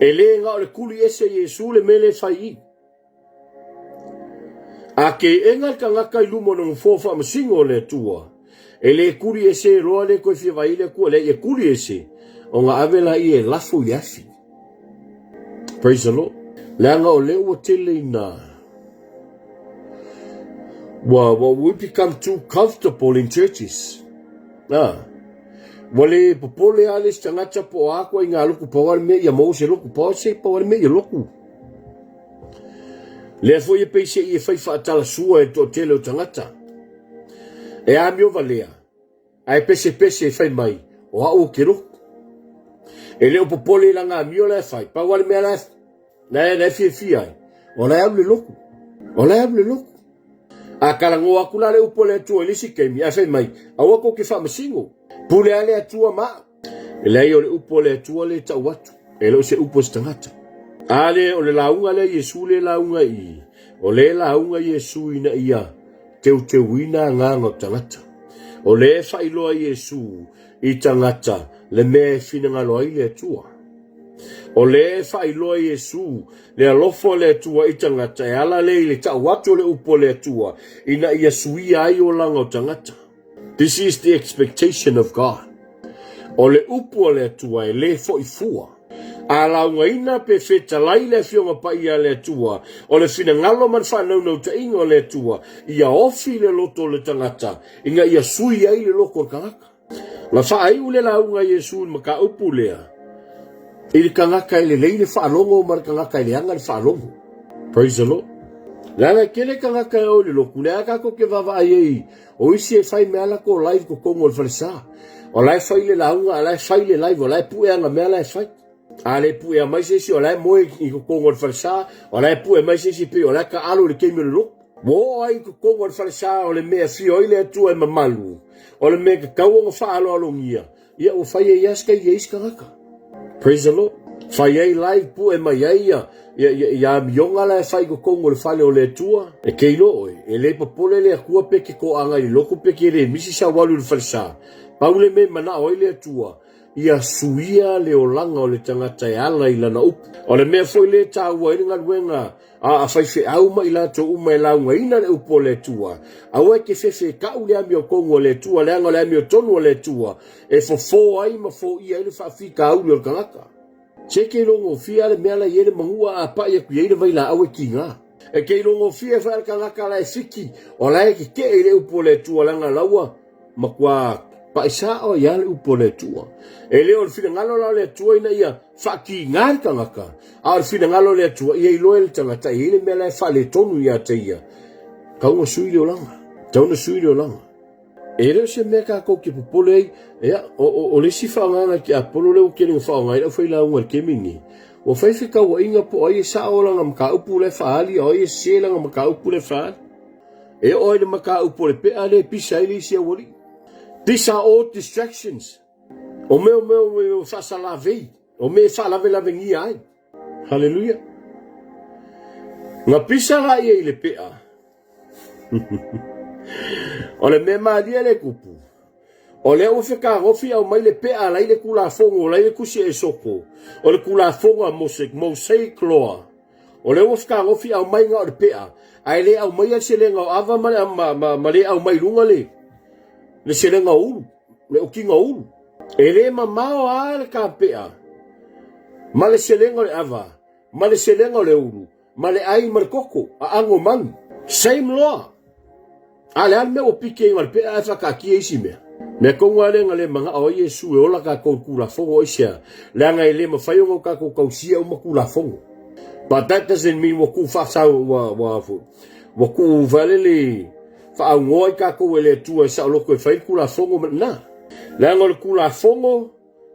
E le na o le kuli ese Iesu le mea le fai i. A ke ega le tagata i luma o le nofoa faamasino o le Atua, e le kuli ese loa le toe fia vaai i le Atua, leai e kuli ese, ona ave laia e lafo i le afi. Praise the Lord. Leaga o lea ua tele ina ua, ua we become too comfortable in churches. Ah. Ua le popole lava le isi tagata po o a ituaiga lotu, pau lava le mea ia maua se lotu, pau se pau lava le mea ia lotu. Lea foi e pei se i e fai faatalasua e le toatele o tagata. E amio valea, ae pesepese e fai mai, o au ou te lotu. E le o popole i lana amio la e fai, pau lava le mea la e, la e fiafia ai, o la e alu i le lotu. O la e alu i le lotu. A talanoa atu la le upu a le Atua i le isi taimi, ae fai mai, aua tou te faamasino. Pule lava le Atua ma au. E leai, o le upu a le Atua lea e tau atu, e le o se upu a se tagata. A lea, o le lauga lea a Iesu lea e lauga i i, o lea e lauga Iesu ina ia teuteuina agaga o tagata. O lea e faailoa Iesu i tagata le mea e finagalo ai le Atua. O lea e faailoa Iesu le alofa o le Atua i tagata e ala lea i le tau atu o le upu a le Atua ina ia suia ai olaga o tagata. This is the expectation of God. O le upu a le Atua e le foi fua. A laugaina pe fetalai le Afioga Paia a le Atua, o le finagalo ma le faanaunautaiga o le Atua, ia ofi le loto o le tagata, ina ia sui ai le loto o le tagata. Na faaiu le lauga a Iesu i le mataupu lea, i le tagata e lelei le faalogo ma le tagata e leaga le faalogo. Praise the Lord. Leaga e tele tagata e o i le lotu, lea tatou te vaavaai ai O isi e fai mea latou live totonu o le falesa. O la e fai le lauga, a la e fai le live, o la e pue ana mea la e fai. A le puea mai se isi, o la e moe i totonu o le falesa, o la e pue mai se isi pei o la e taalo i le taimi o le lotu. Ua oo ai i totonu o le falesa o le mea e afio ai le Atua e mamalu, o le mea e tatau ona faaaloalogia, Ia ua fai ai lava se taimi a isi tagata. Praise the Lord. Fai ai live pue mai ai ia, ia, ia, ia amioga la e fai i totonu o le fale o le Atua. E ke iloa oe, e le popole le Atua pe ke toaga i le lotu pe ke le misi sau alu i le falesa. Pau le mea e manao ai le Atua, ia suia le olaga o le tagata e ala i lana upu. O le mea foi lea e taua ai le galuega A a faifeau ma i latou uma e laugaina le upu a le Atua, aua e te fefe e tau le amiotonu a le Atua, leaga o le amiotonu a le Atua e fofo ai ma foia ai le faafitauli o le tagata. Se e te iloa-gofie lava le mea la e i ai le manua a pai atu i ai le vailaau e tiga. E te iloa-gofie foi lava le tagata la e fiki, o la e tetee i le upu a le Atua, leaga o la ua matua. Pai sao ai lava le upu a le Atua. E le o le finagalo la o le Atua ina ia faakiga le tagata, a o le finagalo o le Atua ia iloa e le tagata e i ai le mea la e faaletonu ia te ia. Tau na sui le olaga. Tau na sui le olaga. E le o se mea tatou te popole ai. Ia, o le isi faaaogaga e tiapolo lea ua tele ina faaaoga ai le aufailaoga i le taimi lenei, ua fai fetauaiga po o ai e sao lana mataupu la e faaali a o ai e sese lana mataupu la e faaali. E oo ai i le mataupu o le pea lea e pisa ai le isi aualii. These are all distractions. O mea o mea o mea faasalavei, o mea e faalavelavegia ai. Haleluia. Na pisa la ia i le pea. O le mea malie le tupu, o lea ua fetagofi aumai le pea la i le Tulafono la i le Tusi Esoko, o le Tulafono a Mose, Mosaic Law. O lea ua fetagofi aumai na o le pea, ae le aumaia le selega o ava ma le, ma, ma, ma le aumai luga le, le selega o ulu, le okiga o ulu. E le mamao lava le kapea ma le selega o le ava ma le selega o le ulu ma le ai ma le koko, aano manu. Same loa. A le a le mea ua piki ai ma le pea ae faataatia isi mea? Mea tonu lava lea na le manao ai Iesu e ola tatou i le Tulafono, aisea? Leaga e le mafai ona tatou tausia uma Tulafono. But that doesn't mean ua tuu faasau, ua, ua, ua tuu faalele faaaunoa ai tatou e le Atua e saoloto e fai le Tulafono ma lena. Leaga o le Tulafono,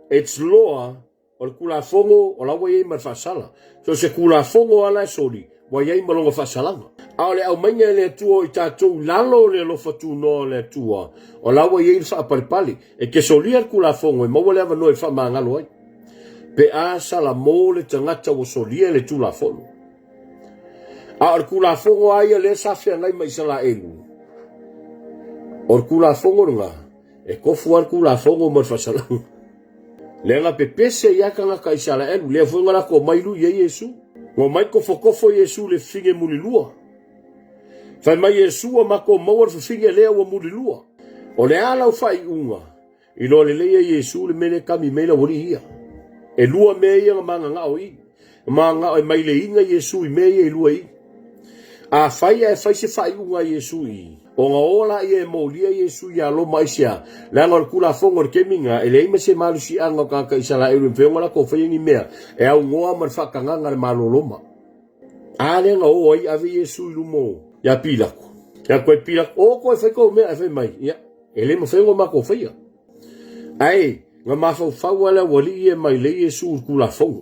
it's law, O le Tulafono, o la ua i ai ma le faasala. So o se Tulafono lava la e soli, ua i ai ma lona faasalaga. A o le aumaiga e le Atua o i tatou i lalo o le alofa tunoa o le Atua, o la ua i ai le faapalepale. E te solia le Tulafono e maua le avanoa e faamagalo ai. Pe a salamo le tagata ua solia le Tulafono. A o le Tulafono lava ia lea sa feagai ma Isaraelu, o le Tulafono lena, e tofu lava le Tulafono ma le faasalaga. Lea na pepese ai lava tagata Isaraelu, lea foi na latou omai lui ai Iesu. Na omai tofotofo Iesu i le fafine mulilua. Fai mai Iesu, ua matou maua le fafine lea ua mulilua. O le a lau faaiuga? Iloa lelei e Iesu le mea lea e kami mai le aualii ia. E lua mea ia na mananao i. Na mananao e maileiga Iesu i mea ia e lua i. Afai ae fai se faaiuga a Iesu i i, ona o laia e molia Iesu ia Roma aisea? Leaga o le Tulafono i le taimi lena, e leai ma se malosiaga o tagata Isaraelu e mafai ona latou faia ni mea e aunoa ma le faatagaga a le Malo o Roma. A lea na o ai ave Iesu i luma o ia Pilato. Fai atu ai Pilato, O koe fai kou mea. Ae fai mai, Ia, e le mafai ona matou faia. Ae na mafaufau lava le aualii ia mai lei Iesu i le Tulafono.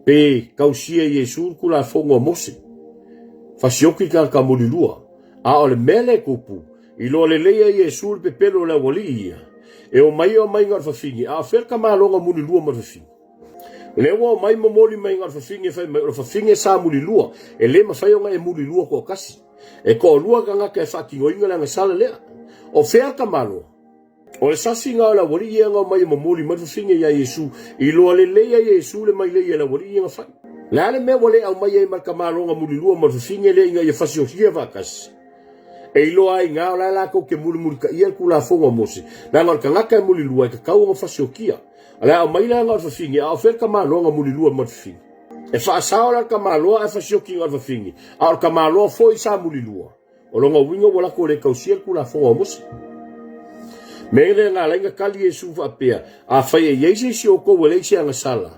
Pe tausia e Iesu le Tulafono a Mose. Fasioki le tagata mulilua. A o le mea lea e tupu, iloa lelei e Iesu le pepelo o le aualii ia. E omai omai na o le fafine, a o fea le tamaloga mulilua ma le fafine? Lea ua omai momoli mai na o le fafine fai mai o le fafine sa mulilua, e le mafai ona e mulilua toatasi. E toalua tagata e faatinoina le agasala lea. O fea le tamaloa? O le sasiga o le aualii ia na omai e momoli mai le fafine ia Iesu, iloa lelei ai e Iesu le mailei a le aualii ia na fai. Le a le mea ua le aumai ai ma le tamaloga mulilua ma le fafine lea ina ia fasiofia faatasi? E iloa ai ina o la e latou te mulimulitaia le Tulafono a Mose, leaga o le tagata e mulilua e tatau ona fasiokia. O le a aumai la na o le fafine, a o fea le tamaloa na mulilua ma le fafine? E faasao la le tamaloa ae fasioki na o le fafine, a o le tamaloa foi sa mulilua. O lona uiga ua latou le tausia le Tulafono a Mose. Mea lea na ala ai na tali Iesu faapea, Afai e i ai se isi o outou e leai se agasala,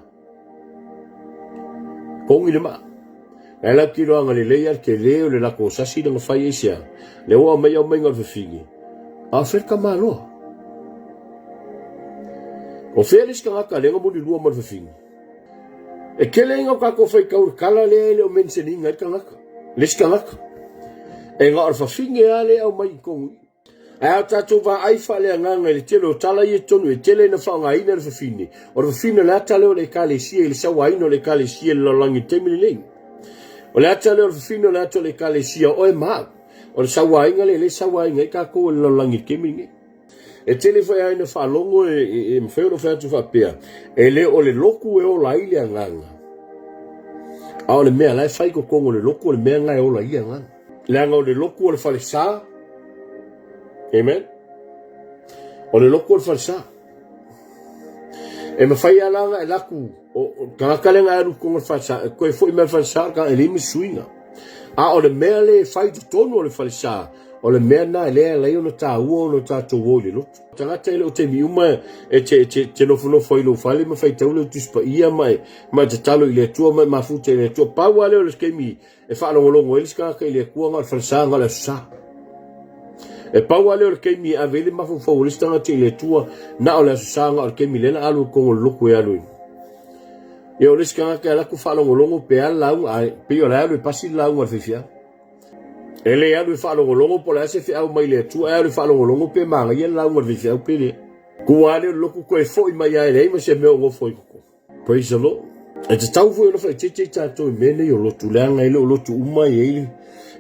togi le maa. Ae latou te iloa agalelei lava le tele o le latou sasi lea na fai aisea? Lea ua aumai aumaiga o le fafine, a o fea le tamaloa? O fea le isi tagata lea na mulilua ma le fafine? E tele ai na o tatou faitau i le tala lea e le o mention ina ai le tagata, le isi tagata. E na o le fafine lava lea e aumai i totonu i i. Ae a o tatou vaai faaleagaga i le tele o tala ia i totonu, e tele ina faaaogaina le fafine. O le fafine o le ata lea o le Ekalesia i le sauaina o le Ekalesia i le lalolagi i le taimi lenei. O le ata lea o le fafine o le ata o le Ekalesia o oe ma au. O le sauaina lea, lea e sauaina ai tatou e le lalolagi i le taimi lenei. E tele foi lava ina faalogo e mafai ona fai atu faapea, e le o le lotu e ola ai le agaga, a o le mea la e fai i totonu o le lotu o le mea lena e ola ai le agaga. Leaga o le lotu o le falesa, amen, o le lotu o le falesa. E mafai lava la ona e alu atu, o tagata lea na e alu i totonu o le falesa, e toe foi mai le falesa, e leai ma se suiga. A o le mea lea e fai i totonu o le falesa, O le mea lena lea e ala ai ona taua ona tatou o i le lotu. Tagata e le o taimi uma e te, te, te nofonofo ai i lou fale ma faitau le Tusi Paia ma e, ma e tatalo i le Atua ma e mafuta i le Atua. Pau lava lea o le taimi e faalogologo ai le isi tagata i le Atua na o le falesa na o le Aso Sa. E pau lava lea o le taimi e ave ai le mafaufau o le isi tagata i le Atua na o le Aso Sa na o le taimi lea na alu i totonu o le lotu e alu i. Ia o le isi tagata e alu atu faalogologo pe a le lauga, ae pei o la e alu e pasi le lauga a le faifeau. E le alu e faalogologo po o le a se feau mai le Atua, e alu e faalogologo pe manaia le lauga a le faifeau pe leai. Tua lava lea o le lotu toe foi mai lava e leai ma se mea o nofo ai i totonu. Praise the Lord. E tatau foi ona faaeteete i tatou i mea nei o lotu, leaga e le o lotu uma e i ai le,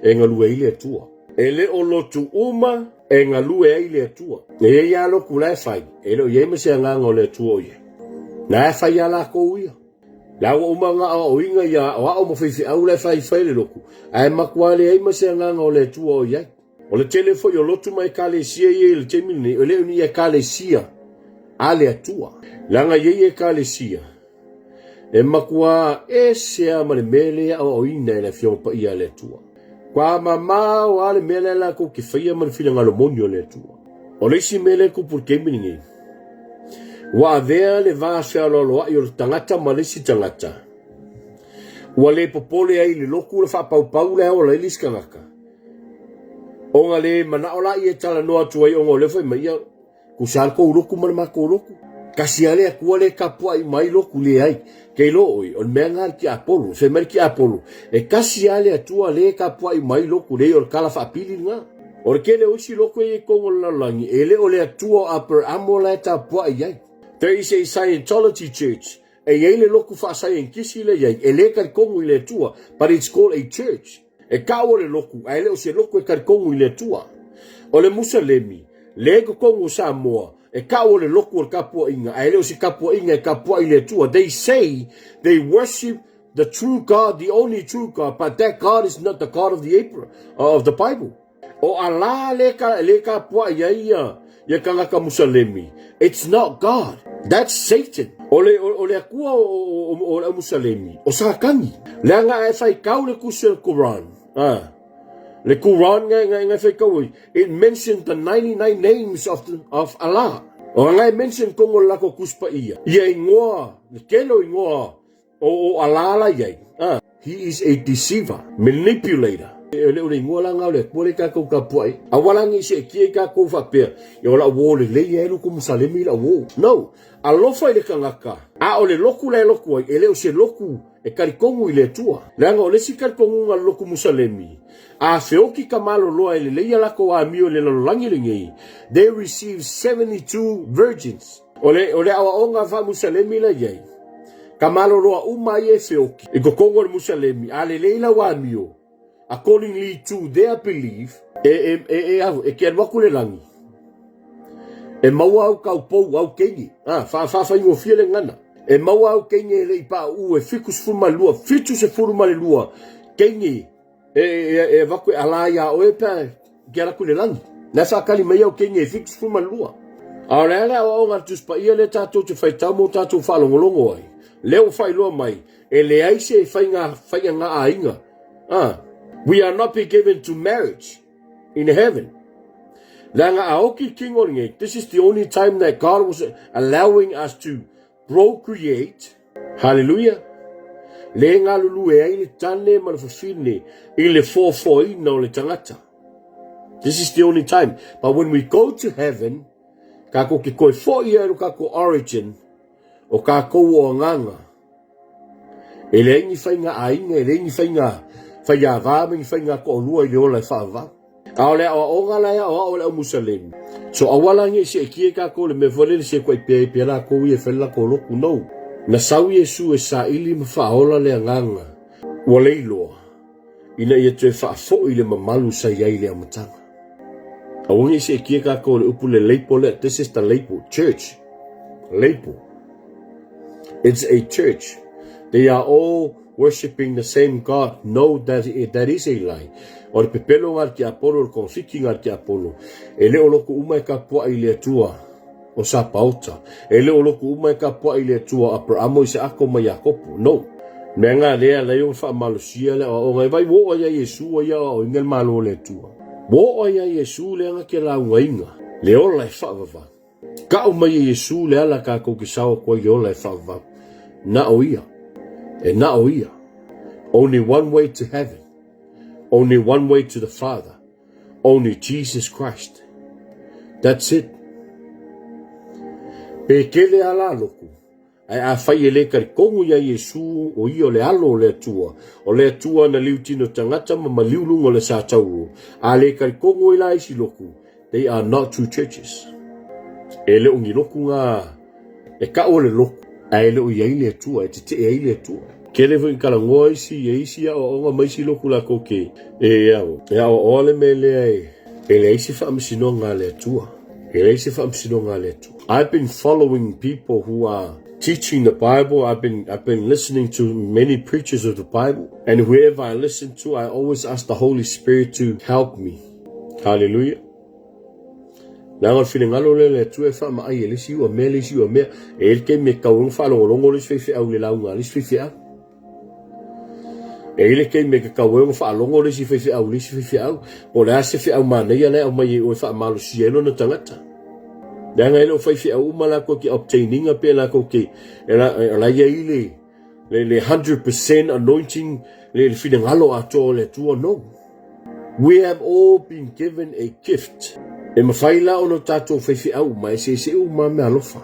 e galue ai le Atua. E le o lotu uma e galue ai le Atua. E i ai lava lotu la e fai, e le o i ai ma se agaga o le Atua o i ai. La e fai lava latou ia. La ua uma ona aoaoina ia aoao ma faifeau la e faifai le lotu, ae matua leai ma se agaga o le Atua o i ai. O le tele foi o lotu ma ekalesia ia i le taimi lenei, e le o ni ekalesia a le Atua. Leaga e i ai ekalesia e matua ese lava ma le mea lea e aoaoina e le Afioga Paia a le Atua. Ua mamao lava le mea lea latou te faia ma le finagalo moni o le Atua. O le isi mea lea e tupu i le taimi lenei, ua avea le va fealoaloai o le tagata ma le isi tagata, ua le popole ai i le lotu le faapaupau la e ola ai le isi tagata, ona le manao laia e talanoa atu ai ona o lea fai mai, ia, Tusa lava le tou lotu ma le matou lotu. Tasi lava le Atua lea e tapuai uma ai lotu, leai. Ke iloa oi, o le mea lena a le tiapolo. Fai mai le tiapolo, e tasi lava le Atua lea e tapuai uma ai lotu, leai o le tala faapili lena. O le tele o isi lotu e i ai i totonu o le lalolagi, e le o le Atua o Aperamo la e tapuai ai. There is a Scientology church, e i ai le lotu faasaienitisi lea e i ai, e le talitonu i le Atua, but it's called a church. E tau o le lotu, ae le o se lotu e talitonu i le Atua. O le Musalemi, lea i totonu o Samoa, e tau o le lotu o le tapuaiga, ae le o se tapuaiga e tapuai i le Atua. They say they worship the true God, the only true God, but that God is not the God of the April, of the Bible. O Allah le ka, le tapuai ai ia, ia tagata Musalemi. It's not God. That's Satan. O le, o, o le Atua o, o, o, o le au Musalemi, o Satani. Leaga a e faitau le tusi o le Quran, ah, le Quran nga, nga, nga e faitau ai, it mentioned the 99 names of, the, of Allah. O nga e mention tonu o le latou tusi paia. Ia ingoa, le tele o ingoa O o Allah la iai, a. He is a deceiver, manipulator. E le o le ingoa la nga o le Atua le tatou tapuai. Aua la ne i seetia i tatou faapea, ia o lau uo lelei e luku Musalemi lau uo. No. Alofa i le tagata, a o le lotu la e lotu ai, e le o se lotu e talitonu i le Atua. Leaga o le isi talitonuga o le lotu Musalemi, a feoki ka maloloa e lelei a latou amio i le lalolagi lenei, they receive 72 virgins. O le, o le aoaoga faa-Musalemi la i ai, ka maloloa uma ia e feoki i totonu o le Musalemi, a lelei lau amio, accordingly to their belief, e, e, e, e, ahu, e te alu atu le lagi, e maua au kaupou, au keini, a, wha, whawhaingofie le ngana, e maua au keini e le i pā u e 72, 72 keini E, e, e avatu e ala iā oe pe a ke ala atu i le lagi. Na e whaakali mai au keini e 72. A o le a le aoaoga a le Tusi Paia lea tatou te faitau ma o tatou faalogologo ai, lea ua faailoa mai, e leai se faiga faiagaaiga. Ah, we are not be given to marriage in heaven. Leaga a oki kino lenei, this is the only time that God was allowing us to Procreate, Hallelujah! Le galulue ai le tane ma le fafine i le foafoaina o le tagata. This is the only time. But when we go to heaven, kākou ke koe foi ia lo kākou origin, o kākou o agaga. E leai ni faiga aiga, e leai ni faiga faiāvā ma ni faiga toalua i le ola e faavavau. A o le aoaoga la e aoao e le au Musalemi. So aua la ne i seetia i tatou le mea foi lele seekuai pea ai pea latou ia e fai le latou lotu. No. Na sau Iesu e saili ma faaola le agaga ua leiloa ina ia toe faafoi le mamalu sa i ai i le amataga. Aua ne i seetia tatou le upu le label lea, this is the label, church, label. It's a church. They are all Worshipping the same God, no that, that is a lie. O le pepelo nga le tiapolo, o le kongafiki nga le tiapolo. E le o loku uma e kapuaʻi i le Atua o Sapaota. E le o loku uma e kapuaʻi i le Atua o Aperamo, Isaako ma Iakopo. No. Mea nga lea alai ona faamalosia le aoaoga e vai ua oo ai ia Iesu ua ia aoaoina le Malo o le Atua. Ua oo ai ia Iesu leaga ke laugaina le ola e faavavau. Ka'u mai e Iesu le ala tatou te sao atu ai i le ola e faavavau. Na o Ia. E na o Ia. Only one way to heaven. Only one way to the Father. Only Jesus Christ. That's it. Pe kele a la loku, Ae afai e le talitonu iā Iesu o ia o le Alo o le Atua, o le Atua na liu tino tagata ma maliu luga o le sa tauro, a le talitonu ai la isi lotu, they are not true churches. E le o ni lotu na e kau o le lotu, ae le o i ai le Atua, e tetee ai le Atua. Tele foi talanoa isi e isi aoaoga ma isi lotu latou te e aoaoa le mea lea e leai se faamasinoga a le Atua. E leai se faamasinoga a le Atua. I've been following people who are teaching the Bible. I've been, I've been listening to many preachers of the Bible. And whoever I listen to, I always ask the Holy Spirit to help me. Hallelujah. Leaga o le finagalo lea le Atua e faamaai e le isi ua mea le isi ua mea. E le taimi e tau ai faalogologo le isi faifeau i le lauga a le isi faifeau. E i ai le taimi e tatau ai ona faalogo le isi faifeau i le isi faifeau, po o le a se feau manaia la e aumai e oe e faamalosia ai lona tagata. Leaga e le o faifeau uma latou te obtain ina pe latou te, e la e i ai le, le, le 100% anointing, le, le finagalo atoa o le Atua, no. We have all been given a gift. E mafai la ona tatou faifeau uma, e eseese uma meaalofa.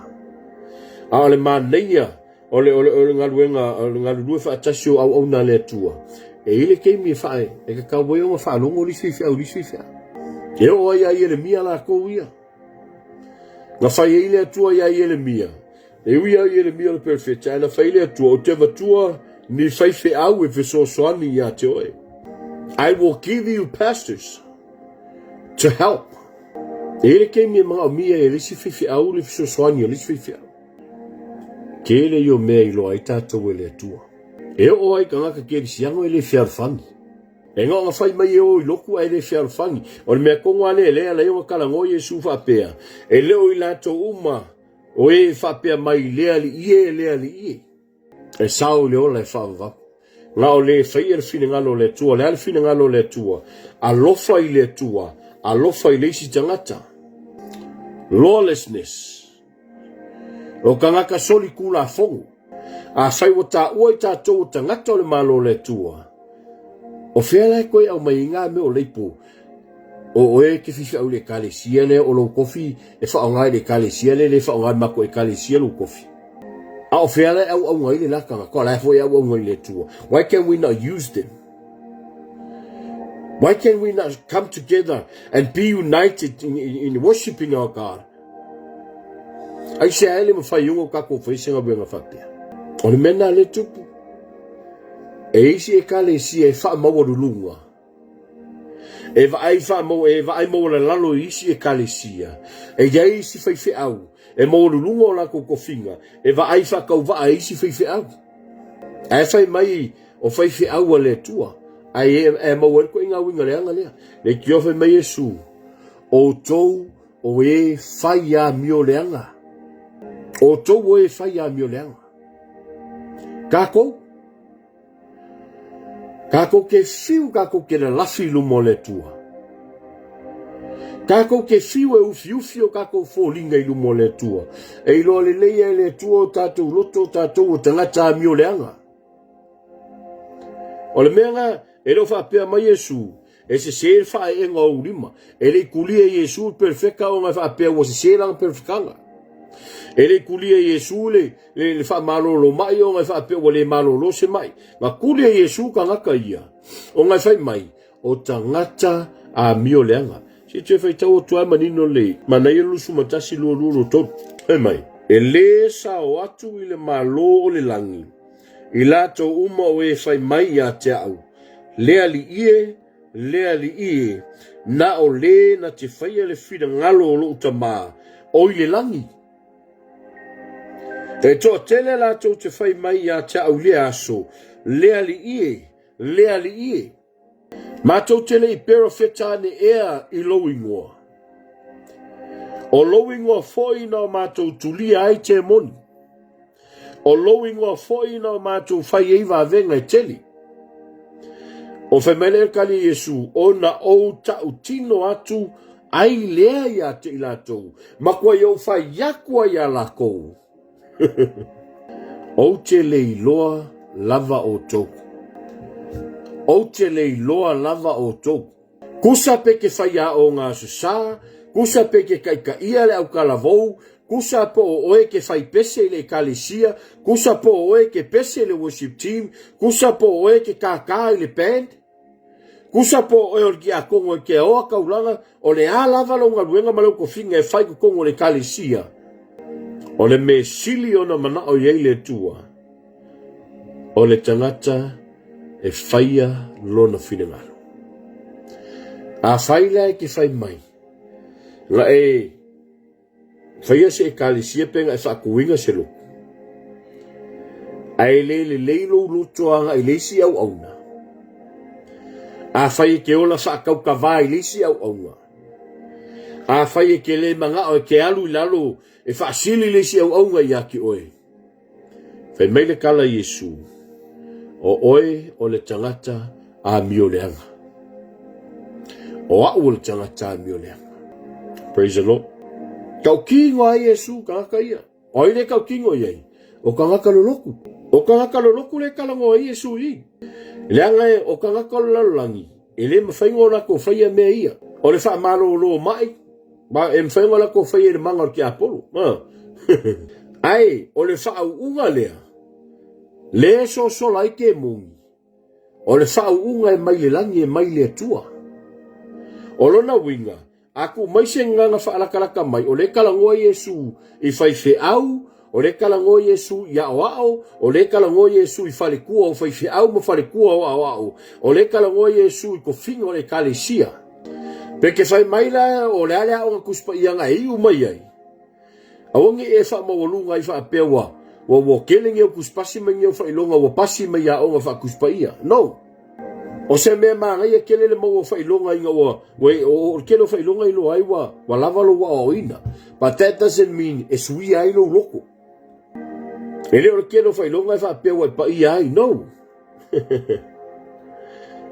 A o le manaia O le, o le, o le galuega, o le galulue faatasi o auauna a le Atua, e i ai le taimi e faa, e tatau ai ona faalogo le isi faifeau i le isi faifeau. E oo ai ia Ieremia latou ia. Na fai ai le Atua iā Ieremia, e ui lava o Ieremia o le perofeta, ae na fai ai le Atua, ou te avatua ni faifeau e fesoasoani ia te oe. I will give you pastors to help. E i ai le taimi e manaomia ai e le isi faifeau le fesoasoani a le isi faifeau. Tele ia o mea i iloa ai tatou e le Atua. E oo ai i tagata kerisiano e le fealofani. E na ona fai mai e o i lotu ae le fealofani. O le mea tonu lava lea lea e ala ai ona talanoa Iesu faapea, E le o i latou uma o e e faapea mai, Le Alii e, le Alii e. E sao i le ola e faavavau. Na o le faia le finagalo o le Atua. O le a le finagalo o le Atua? Alofa i le Atua, alofa i le isi tagata. Lawlessness. O tagata soli kulafono. Afai ua taua i tatou o tagata o le Malo o le Atua, o fea la e toe aumai ai ngā mea o leipo? O oe e te fifiau i le ekalesia lea, o lou tofi e faaaoga i le ekalesia lea, e le faaaoga i le matou ekalesia lou tofi. A o fea la e auauna ai le la tagata, o la e foi e auauna i le Atua. Why can we not use them? Why can we not come together and be united in, in, in worshiping our God? Aisea ai le mafai ona o tatou fai se galuega faapea? O le mea lena lea e tupu. E isi ekalesia e faamaualuluga, e vaai faamau, e vaai maualalalo i isi ekalesia. E i ai isi faifeau e maualuluga o latou tofiga, e vaai faatauvaa i isi faifeau. Ae fai mai o faifeau a le Atua, ae e maua ai le ituaiga uiga leaga lea. Leitioa fai mai Iesu, outou O e fai amio leaga. O outou o e fai amio leaga. Tatou, tatou te fiu, tatou te lalafi i luma o le Atua. Tatou te fiu e ufiufi o tatou foliga i luma o le Atua. E iloa lelei e le Atua o tatou loto, o tatou o tagata amio leaga. O le mea na, e le o faapea mai Iesu, E sese le faaeega o ou lima. E le i kulia e Iesu le perofeta ona e faapea ua sese lana perofetaga. E le i kulia e Iesu le, le, le faamalolo mai ona e faapea ua le malolo se mai. Na kuli e Iesu tagata ia, ona e fai mai, o tagata amio leaga. Se i toe faitau atu ai manino le Manaia 21, 22, 23. Fai mai, e lē sao atu i le Malo o le lagi, i latou uma o e fai mai ia te au, Le Alii e, le Alii e, na o le na te faia le finagalo o lou Tama o i le lagi. E toatele latou te fai mai ia te au i lea aso, Le Alii e, le Alii e. Matou te le i perofeta ane ea i lou ingoa. O lou ingoa foi na o matou tulia ai temoni. O lou ingoa foi na o matou fai ai vavega e tele. O fai mai lea o le tali a Iesu, Ona ou tautino atu ai lea ia te i latou, matuai ou fai atu ai ia lakou. Ou te le iloa lava outou. Ou te le iloa lava outou. Kusa pe ke faiaoga Aso Sa, kusa pe ke taitaia le autalavou, kusa po o oe ke fai pese i le ekalesia, kusa po o oe ke pese i le worship team, kusa po o oe ke kākā i le band, kusa po o oe o le tiakono e ke aoa taulaga, o le a lava lau galuega ma lau tofiga e fai i totonu o le ekalesia, o le mea sili ona manao i ai le Atua, O le tagata e faia lona finagalo. Afai la e te fai mai, na e faia se ekalesia pe na e faatuina se lotu, ae le lelei lou loto agai i le isi auauna, afai e te ola faataukava i le isi auauna, afai e te le manao e te alu i lalo e faasili le isi auauna ia te oe, Fai mai le tala a Iesu, O oe o le tagata amioleaga. O au o le tagata amioleaga. Praise the Lord. Tautino ai Iesu tagata ia. O ai le tautino i ai? O tagata lolotu. O tagata lolotu le talanoa ai Iesu i i. Leaga e o tagata o le lalolagi, e le mafai ona latou faia mea ia. O le faamalolo mai, Ma e mafai ona latou faia i le maga o le tiapolo. Ae o le faauuga lea, lea e sosola ai kemoni, o le faauuga e mai le lagi e mai le Atua. O lona uiga, a tuu mai se gagana faalatalata mai, o lea e talanoa Iesu i faifeau, o lea e talanoa Iesu i aoao, o lea e talanoa Iesu i faletua o faifeau ma faletua o aoao, o lea e talanoa Iesu i tofiga o le Ekalesia. Pe te fai mai la o le a le aoga Tusi Paia na e iu mai ai, aua ne i e faamaualuga ai faapea ua ua ua tele ni au tusipasi ma ni au faailoga ua pasi mai i aoga faa-Tusi Paia. No! O se mea manaia tele le maua o faailoga ina ua, ua o le tele o faailoga iloa ai ua, ua lava lou aoaoina. But that doesn't mean e suia ai lou loto. E le o le tele o faailoga e faapea ua e paia ai. No!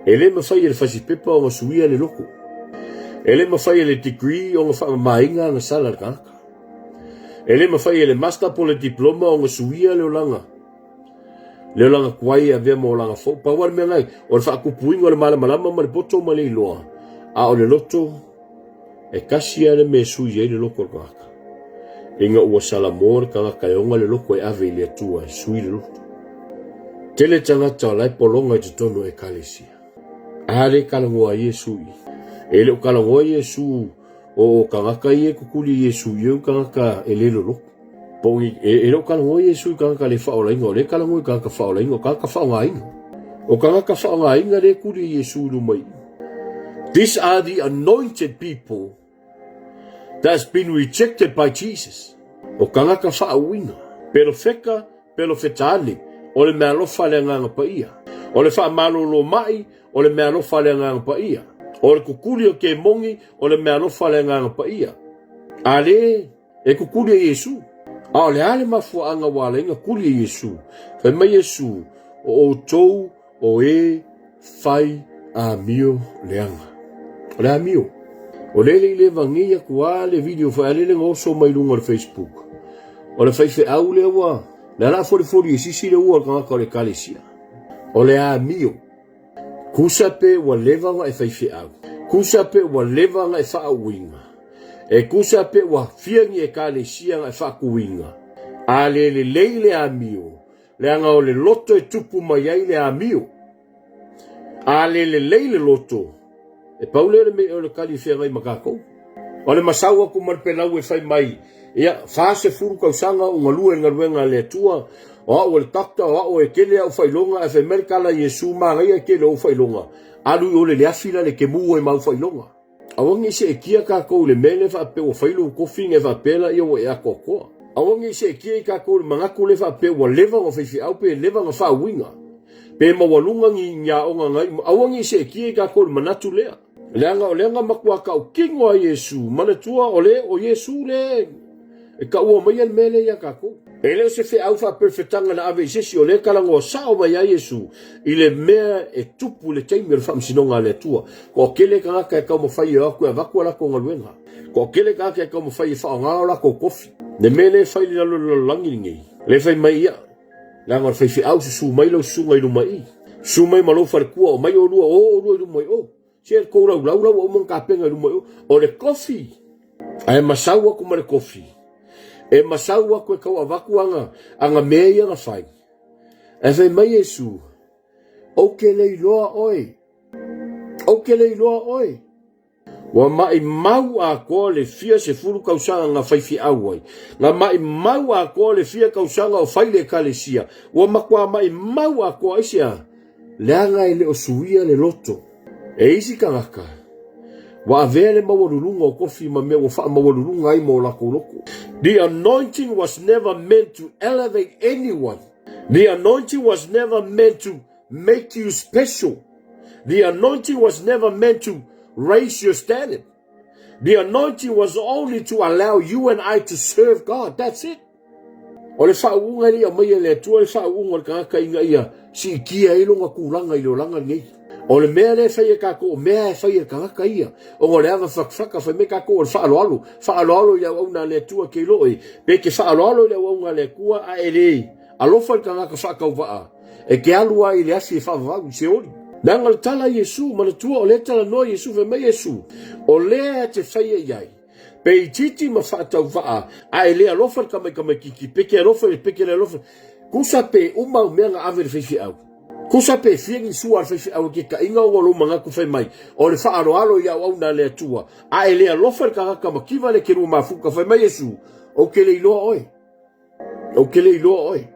E le mafai e le fasipepa ona suia le loto. E le mafai e le degree ona faamamaina ana sala a le tagata. E le mafai e le master po o le diploma ona suia le olaga. Le olaga tuai e avea ma olaga fou. Pau lava le mea lena, o le faatupuina o le malamalama ma le poto ma le iloa, a o le loto, e tasi lava le mea e sui ai le loto o le tagata. Ina ua salamo le tagata e ona le loto e ave i le Atua e sui le loto. Tele tagata o la e pologa i totonu o Ekalesia. A lea e talanoa ai Iesu i. E le o talanoa Iesu o tagata ia e tutuli i Iesu i o tagata e le loloto. Po o ni, e, e le o talanoa Iesu i tagata le faaolaina, o lea e talanoa i tagata faaolaina, o tagata faaaogaina. O tagata faaaogaina lea e tuli i Iesu i luma i. These are the anointed people that's been rejected by Jesus. O tagata faauuina, pelofeta, pelofeta ane, o le meaalofa a le Agaga Paia. O le faamalolo mai, o le meaalofa a le Agaga Paia. O le kukuli o kemoni, o le meaalofa a le Agaga Paia. A le e kukuli e Iesu. A o le a le mafuaaga ua ala ai ona kuli e Iesu? Fai mai Iesu, o outou o e fai amio leaga. O le amio. O lea e le i leva nei atu a le video foi a lele na oso mai luga o le Facebook. O le faifeau lea ua, lea la folifoli e sisi le ua o le tagata o le ekalesia. O le amio. Kusa pe ua leva ona e faifeau. Kusa pe ua leva ona e faauuina. E kusa pe ua fia ni ekalesia na e faatuina. A le lelei le amio, leaga o le loto e tupu mai ai le amio. A le lelei le loto, e pau lea o le mea o le kali e feagai ma tatou. O le masau atu ma le pelau e fai mai, ia, 40 tausaga o galue i le galuega a le Atua, o au o le doctor, o au e tele au faailoga, ae fai mai le tala a Iesu, manaia e tele ou faailoga, alu i o le le afi la le kemu ai ma au faailoga. Aua ne i seetia tatou i le mea lea faapea ua fai lou tofi ona e faapea laia ua e atoatoa. Aua ne i seetia i tatou i le manatu lea faapea ua leva ona faifeau pe leva ona faauiga pe maualuga ni ni aoga na iu. Aua ne i seetia i tatou i le manatu lea. Leaga o lea na matua tautino a Iesu, manatua o le o Iesu lea e taua maia le mea lea ia tatou. E le o se feau faaperefetaga na ave i se isi, o lea e talanoa sao mai ai Iesu i le mea e tupu i le taimi o le faamasinoga a le Atua. Toatele tagata e taumafai e o atu e avatu a latou galuega. Toatele tagata e taumafai e faaaoga o latou tofi. Le mea lea e fai i lalo o le lalolagi lenei, lea e fai mai ia, leaga o le faifeau susu mai lau susuga i luma i i. Susu mai ma lou faletua, omai oulua, o oulua i luma i o. Se le tou laulau la ua uma ona tapena i luma i o. O le tofi, ae masau atu ma le tofi. E masau atu e tau avatu ana, ana mea ia na fai. Ae fai mai Iesu, Ou te le iloa oe. Ou te le iloa oe. Ua maimau atoa le fia sefulu tausaga na faifeau ai. Na maimau atoa le fia tausaga o fai le ekalesia. Ua matua maimau atoa aisea? Leaga e le o suia le loto. E isi tagata, ua avea le maualuluga o tofi ma mea ua faamaualuluga ai ma o latou loto. The anointing was never meant to elevate anyone. The anointing was never meant to make you special. The anointing was never meant to raise your standard. The anointing was only to allow you and I to serve God. That's it. O le faauuga e le i aumaia e le Atua le faauuga o le tagata ina ia siitia ai lona tulaga i le olaga lenei. O le mea lea e fai e tatou, o mea e fai e le tagata ia, ona o le ava fatafata, fai mai tatou o le faaaloalo, faaaloalo i le auauna a le Atua ke iloa oe, pe te faaaloalo i le auauna a le Atua a e le alofa i le tagata faatauvaa, e te alu lava i le afi e faavavau i Seoli. Leaga o le tala a Iesu, manatua o lea e talanoa Iesu, fai mai Iesu, o lea e te faia i ai, Pe itiiti ma faatauvaa, a e le alofa i le tamaitamaititi, pe te alofa i le pe te le alofa, tusa pe uma au mea na ave i le faifeau. Tusa pe fia ni sua a le faifeau e kekaʻiga ona o lou manatu fai mai, o le faaaloalo i le auauna a le Atua, a e le alofa i le tagata mativa le kelua mafuta, fai mai Iesu, Ou te le iloa oe. Ou te le iloa oe.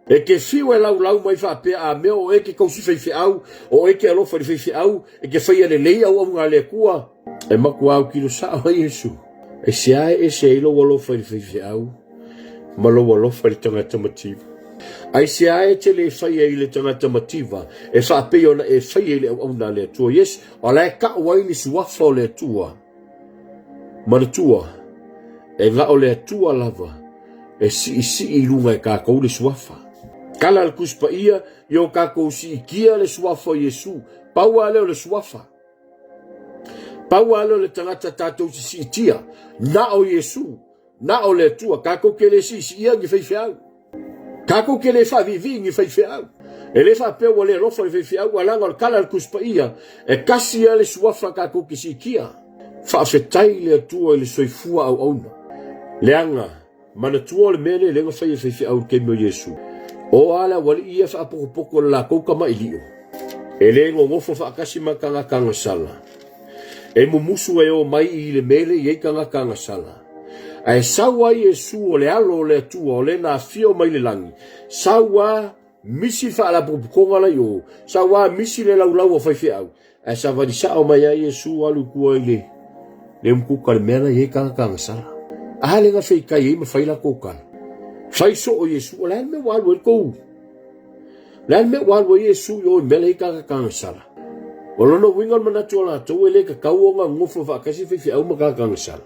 E te fiu e laulau mai faapea, a mea o oe e te tausi faifeau, o oe e te alofa i le faifeau, e te faia lelei auauna a le Atua. E matua autilo sao ai Iesu, aisea e ese ai lou alofa i le faifeau ma lou alofa i le tagata mativa? Aisea e te le faia i le tagata mativa e faapei ona e faia i le auauna a le Atua? Yes, o la e tau ai le suafa o le Atua. Manatua, e na o le Atua lava e siisii i luga e tatou le suafa. Tala a le Tusi Paia, ia o tatou siitia le suafa o Iesu. Pau lava lea o le suafa. Pau lava lea o le tagata tatou te siitia, na o Iesu. Na o le Atua, tatou te le siisiia ni faifeau. Tatou te le faaviivii ni faifeau. E le faapea ua le alofa le faifeau, ae leaga o le tala a le Tusi Paia, e tasi lava le suafa tatou te siitia. Faafetai i le Atua i le soifua auauna. Leaga, manatua o le mea lea lea na fai e faifeau i le taimi o Iesu. O a le aualii ia faapotopoto i le latou tamailio, e le nonofo faatasi ma tagata agasala. E mumusu e o mai i le mea lea e i ai tagata agasala. Ae sau ai Iesu o le Alo o le Atua o le na afio mai le lagi, sau a misi le faalapotopotoga la i o, sau a misi le laulau a faifeau, ae savali sao mai ai Iesu alu i tua i le le umukuka le mea la i ai tagata agasala. A le na feitai ai ma fai latou tala. Fai soo Iesu, o le a le mea ua alu ai le tou Le a le mea ua alu ai Iesu i o i mea la e i ai tagata agasala? O lona uiga o le manatu o latou e le tatau ona nonofo faatasi faifeau ma tagata agasala.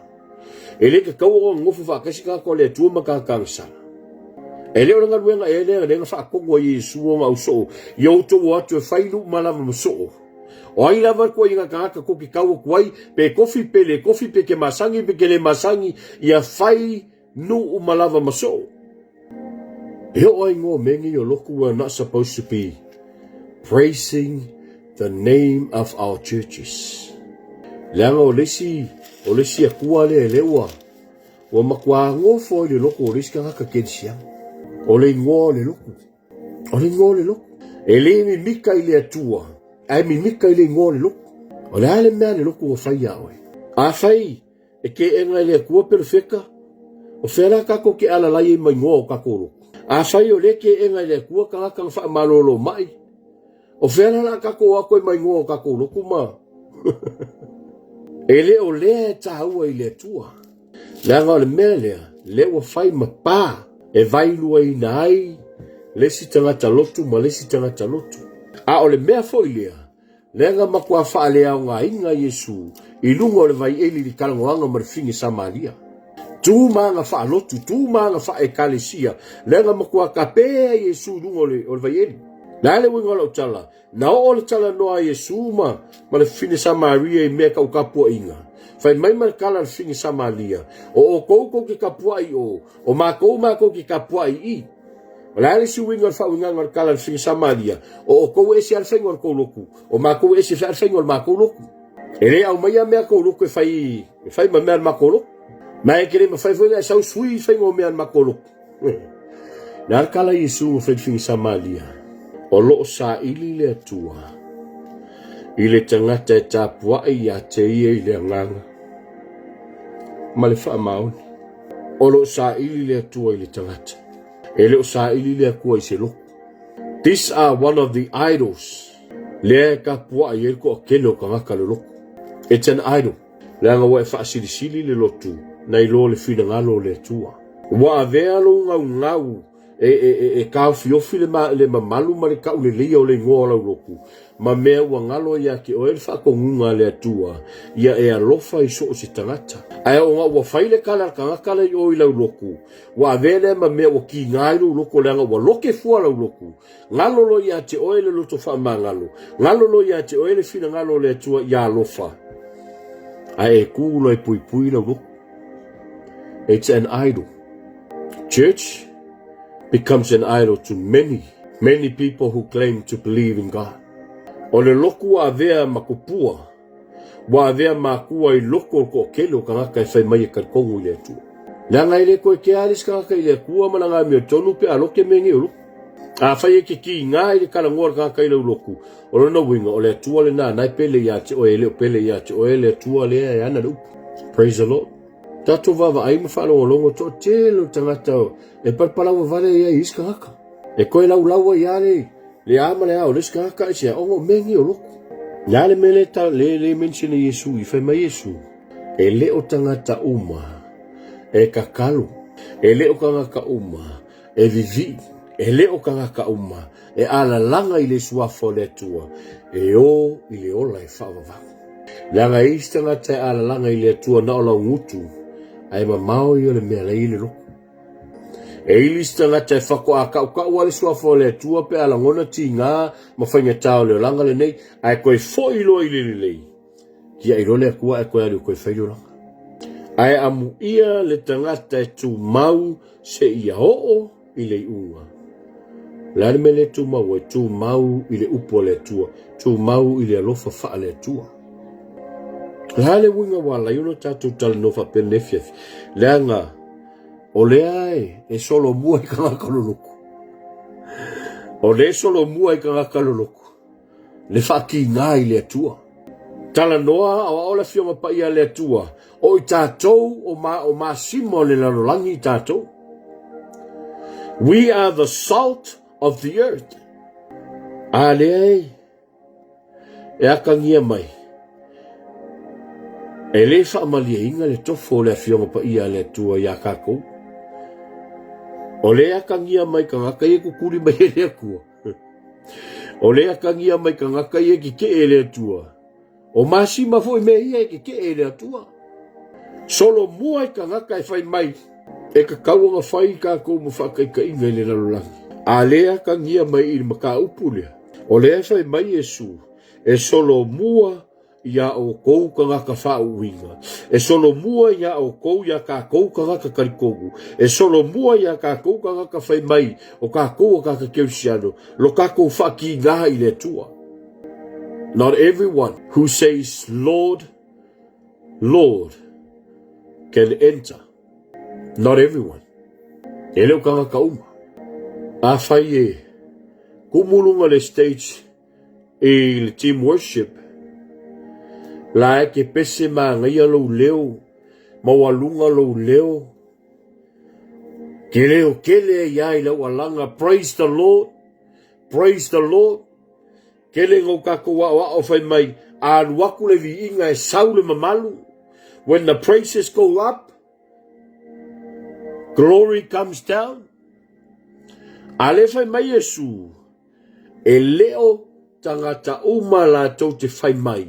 E le tatau ona nonofo faatasi tagata o le Atua ma tagata agasala. E le o le galuega ea lea lea na faatonu ai e Iesu ona au soo, ia outou o atu e fai nuu ma lava ma soo. O ai lava le ituaiga tagata tou te tau atu ai, pe tofi pe le tofi, pe te masani pe te le masani, ia fai Nuu ma lava ma soo. E oo ai ngoa mea nei o lotu we are not supposed to be praising the name of our churches. Leaga o le isi, o le isi Atua lea lea ua, ua matua gofo ai le lotu o le isi tagata kerisiano. O le igoa o le lotu. O le igoa o le lotu. E le mimika i le Atua, ae mimika i le igoa o le lotu. O le a le mea a le lotu ua fai iā oe? Afai E keʻena i le Atua Pelofeta, o fea la tatou ke alalai ai ma igoa o tatou lotu? Afai o lea keʻena i le Atua tagata na faamalolo mai, o fea la la tatou o atu ai ma igoa o tatou lotu ma E le o lea e taua i le Atua. Leaga o le mea lea, lea ua fai ma pa e vailuaina ai le isi tagata lotu ma le isi tagata lotu. A o le mea foi lea, Lea na matua faaleaogaina Iesu i luga o le vaieli i le talanoaga ma le fine Samaria. Tu ma aga faalotu, tu ma aga faaekalesia, leaga matua kape ai Iesu i luga o le, o le vaieli. Le a le uiga o lau tala? Na oo le talanoa a Iesu ma, ma le fafine Samaria i mea tau tapuaiga. Fai mai ma le tala a le fafine Samaria, O outou tou te tapuai i o, o matou matou te tapuai i i. O le a le isi uiga o le faauigaga o le tala a le fafine Samaria? O outou e ese lava le faiga o le tou lotu, o matou e ese foi lava le faiga o le matou lotu. E le aumaia mea a tou lotu e fai, e fai ma mea a le matou lotu. Ma e te le mafai foi ona e sau sui i le faiga o mea a le matou lotu. Le a le tala a Iesu na fai i le fafine Samaria? O lo o saili le Atua i le tagata e tapuai ia te ia i le agaga ma le faamaoni. O lo o saili le Atua i le tagata. E le o saili le Atua i se lotu. These are one of the idols lea e tapuai ai le toatele o tagata le lotu. It's an idol. Leaga ua e faasilisili le lotu nai lo le finagalo o le Atua. Ua avea lou gaugau e, e, e, e taofiofi le, ma, le mamalu ma le tauleleia o le igoa o lau lotu, ma mea ua galo ia te oe le faatonuga a le Atua, ia e alofa i so o se tagata. Ae ona ua fai le tala a le tagata lea i o i lau lotu, ua avea lea ma mea ua kiga ai lou loto leaga ua loke fua lau lotu, Galo loa ia te oe le loto faamagalo, galo loa ia te oe le finagalo o le Atua ia alofa, ae e ku loa e puipui lau loto. It's an idol. Church becomes an idol to many, many people who claim to believe in God. O le loku ua avea ma kupua Ua avea makua i loko o le toatele o tagata e fai mai e talitonu i le Atua. Leaga e le toe kea le isi tagata i le Atua ma lana amiotonu pe a lote mea nei o lotu. Afai e te kiga i le talanoa a le tagata i lau lotu, o lona uiga o le Atua lena na e pele ia te oe, e le o pele ia te oe le Atua lea e ana le upu. Praise the Lord. Tatou vaavaai ma faalogologo toatele o tagata e palapalaua vale ai i isi tagata. E toe laulau ai lava le Le a ma le a o le isi tagata aisea ona o mea nei o lotu. Le a le mea le ta le le mention e Iesu i fai mai Iesu e le o tagata uma e tatalo, e le o tagata uma e vivii, e le o tagata uma e alalaga i le suafa o le Atua e o i le ola e faavavau. Leaga e isi tagata e alalaga i le Atua na o laugutu ae mamao ia o le mea la i le lotu. E ili isi tagata e faatoa tautau lava le suafa o le Atua pe a lagona tiga ma faigata o le olaga lenei, ae toe foi loa i le lelei, tiai loa le Atua ae toe alu e toe fai le olaga. Ae amuia le tagata e tumau seia oo i le iuga. O le a le mea lea e tumau ai? Tumau i le upu a le Atua, tumau i le alofa faale-Atua. O le a le uiga ua ala ai ona tatou talanoa faapea i lenei afiafi? Leaga o lea e, e solomua i tagata lolotu. O lea e solomua i tagata lolotu le faatiga i le Atua. Talanoa aoao le Afioga Paia a le Atua, o i tatou o, ma, o masima o le lalolagi i tatou. We are the salt of the earth. A lea e E atagia mai, e le faamalieina le tofo o le Afioga Paia a le Atua iā tatou. O le atagia mai tagata ia e tutuli mai e le Atua. O le atagia mai tagata ia e tetee e le Atua. O masima foi mea ia e tetee e le Atua. Solomua i tagata e fai mai, e tatau ona fai tatou ma faataitaiga i le lalolagi. A lea atagia mai i le mataupu lea, o lea e fai mai Iesu, e solomua iā outou tagata faauuina, e solomua iā outou iā tatou tagata talitonu, e solomua iā tatou tagata fai mai o tatou o tagata kerisiano, lo tatou faatiga i le Atua. Not everyone who says Lord, Lord can enter. Not everyone. E le o tagata uma. Afai e kumu luga le stage i le team worship, la e ke pese manaia lou leo, maualuga lou leo, ke leo kele ai ia i lau alaga, praise the Lord, praise the Lord. Kele ina o tatou aʻoaʻo fai mai, a alu aku le viiga e sau le mamalu. When the praises go up, glory comes down. A le fai mai Iesu, e le o tagata uma latou te fai mai,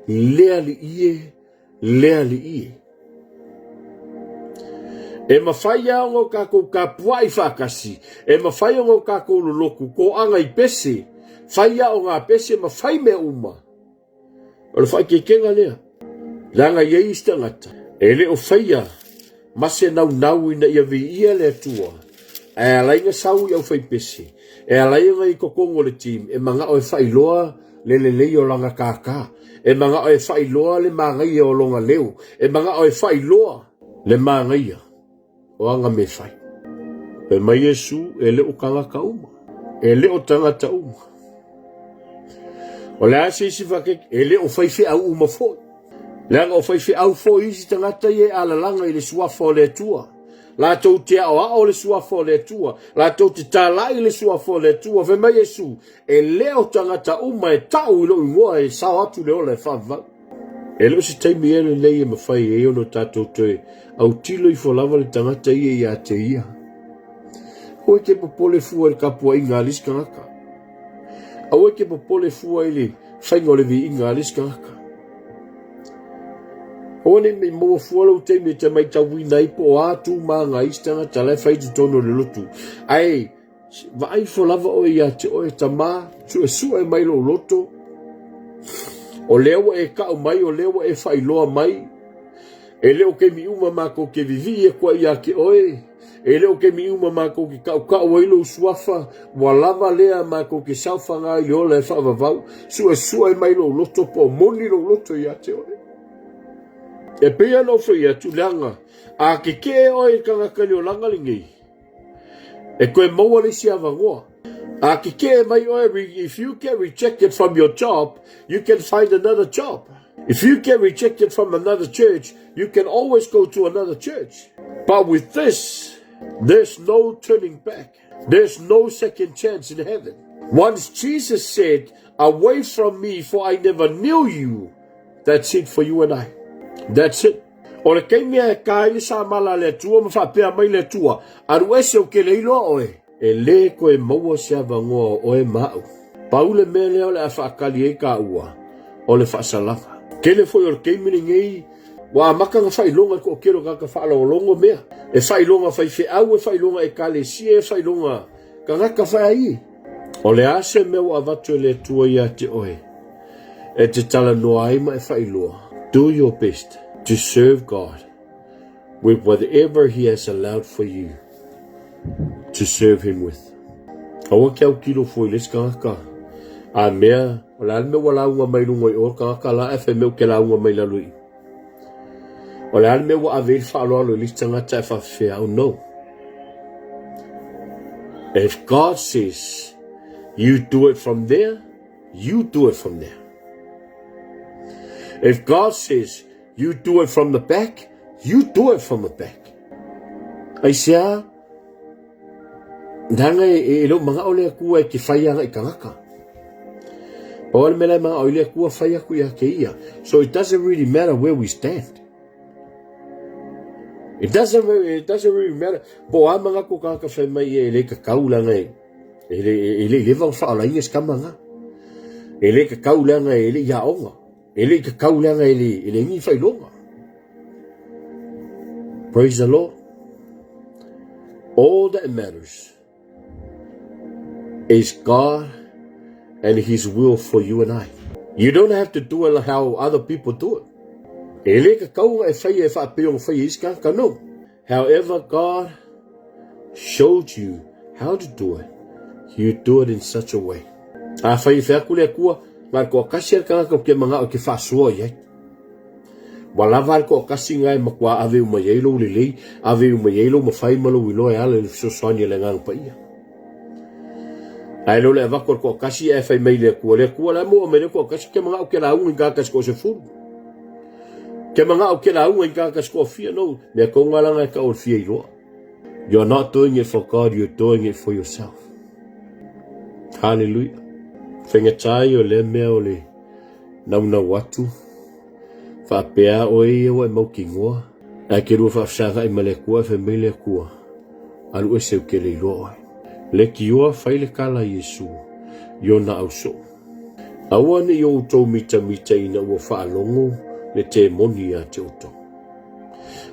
le Alii e, le Alii e. E mafai lava ona o tatou tapuai faatasi, e mafai ona o tatou lolotu toaga i pese, fai aoga pese ma fai mea uma. O le faaeteetega lea, leaga e i ai isi tagata e le o faia ma se naunau ina ia viia le Atua, ae ala ai ona sau i aufaipese, e ala ai ona i totonu o le team, e manao e faailoa le lelei o lana kākā, e manao e faailoa le manaia o lona leo, e manao e faailoa le manaia o ana mea fai. Fai mai Iesu, e le o tagata uma. E le o tagata uma. O le a se isi faakeke? E le o faifeau uma foi. Leaga o faifeau foi isi tagata ia e alalaga i le suafa o le Atua. Latou te aoao le suafa o le Atua. Latou te talai le suafa o le Atua. Fai mai Iesu, e le o tagata uma e tau i lou igoa e sao atu le ola e faavavau. E le o se taimi ea lenei e mafai ai ona tatou toe autilo ifo lava le tagata ia ia te ia. Aua e te popole fua i le tapuaiga a le isi tagata. Aua e te popole fua i le faiga o le viiga a le isi tagata. Aua ne i maua fua lou taimi e te maitauina ai po o a tu ma aga a isi tagata la e fai i totonu o le lotu. Ae Vaai ifo lava oe ia te oe, tama, suesue mai lou loto, o lea ua e kau mai, o lea ua e faailoa mai, e le o taimi uma matou te vivii atu ai ia te oe, e le o taimi uma matou te tautau ai lou suafa, ua lava lea matou te saofaga ai i le ola e faavavau, suesue mai lou loto po o moni lou loto ia te oe. E pei ona ou fai atu, leaga a tetee oe i le tagata i le olaga lenei, E toe maua le isi avanoa. A tetee mai oe, if you get rejected from your job, you can find another job. If you get rejected from another church, you can always go to another church. But with this, there's no turning back. There's no second chance in heaven. Once Jesus said, Away from me, for I never knew you, That's it for you and I. That's it. O le taimi e ka ai le samala a le Atua ma faapea mai le Atua, alu ese ou te le iloa oe. E le toe maua se avanoa o oe ma au. Pau le mea lea o le a faatali ai tāua, o le faasalaga. Tele foi o le taimi lenei, ua amata ona faailoga e toatele o tagata faalogologo mea. E faailoga faifeau, e faailoga ekalesia, e faailoga tagata faai. O le a se mea ua avatu e le Atua ia te oe? E te talanoa ai ma e faailoa. Do your best to serve God with whatever he has allowed for you to serve him with. Aua ke autilo fua i le isi tagata, a mea, o le a le mea ua lauga mai luga i o le tagata la, ae fai mai ou te lauga mai lalo i i. O le a le mea ua ave ai le faaaloalo i le isi tagata ae faafefea au? No. If God says you do it from there, You do it from there. If God says you do it from the back, you do it from the back. Aisea, leaga e le o manao le Atua e te fai agai tagata. Pau le mea la e manao i le Atua fai atu ia te ia. So it doesn't really matter where we stand. It doesn't really, it doesn't really matter. Po o a manatu o tagata fai mai e le tatau leaga e E le, e le i leva ona faaolaina se tama na. E le tatau leaga e le i aoga. E le i tatau leaga e le, e le ni faailoga. Praise the Lord. All that matters is God and His will for you and I. You don't have to do it how other people do it. E le tatau ona e faia e faapea ona faia e isi tagata. No. However God showed you how to do it, you do it in such a way. Afai e fai atu le Atua, na o le toatasi a le tagata ou te manao e te faasoa i ai. Ua lava a le toatasi na e matua ave uma i ai lou lelei, ave uma i ai lou mafai ma lou iloa e ala i le fesoasoani a le Agaga Paia. Ae le o le avatu o le toatasi ae fai mai le Atua, le Atua la e maua mai le toatasi, ou te manao ou te lauga i tagata se toasefulu. Ke manao ke lauga i tagata se toafia, no, mea tonga langa e tau o le fia iloa. You're not doing it for God, you're doing it for yourself. Hallelujah. Faigata ia o lea mea o le naunau atu, faapea oe ia ua e mautinoa, ae ke lua faafesagai ma le Atua, e fai mai le Atua, alu ese ou te le iloa oe. Leitioa fai le tala a Iesu i ona ausoo. Aua ne i outou mitamita ina ua faalogo le temoni ia te outou.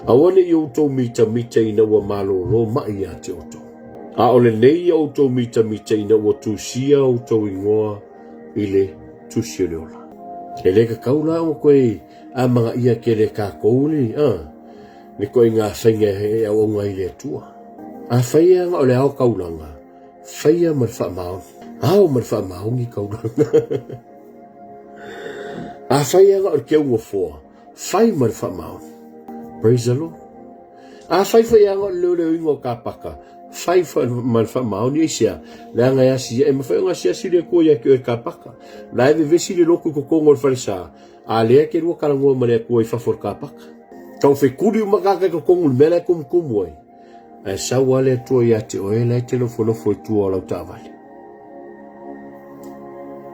Aua ne i outou mitamita ina ua malōlō maʻi ia te outou. A o lenei ia outou mitamita ina ua tusia outou igoa i le tusi o le ola. E le tatau la ona toe amanaia tele e tatou le, a, le ituaiga faiga e auauna ai i le Atua. Afai lava na o le ao taulaga, faia ma le faamaoni. Ao ma le faamaoni taulaga. Afai lava na o le keu nofoa, fai ma le faamaoni. Praise the Lord. Afai foi lava na o le leoleoina o kapaka, fai ma le faamaoni. Aisea? Leaga e asi, e mafai ona asiasi le Atua ia te oe i le kapaka. La e vevesi le lotu i totonu o le falesa, a lea e te lua talanoa ma le Atua i fafo o le kapaka. Tau fetuli uma tagata i totonu i le mea la e tumutumu ai, ae sau lava le Atua ia te oe la e te nofonofo i tua o lau taavale.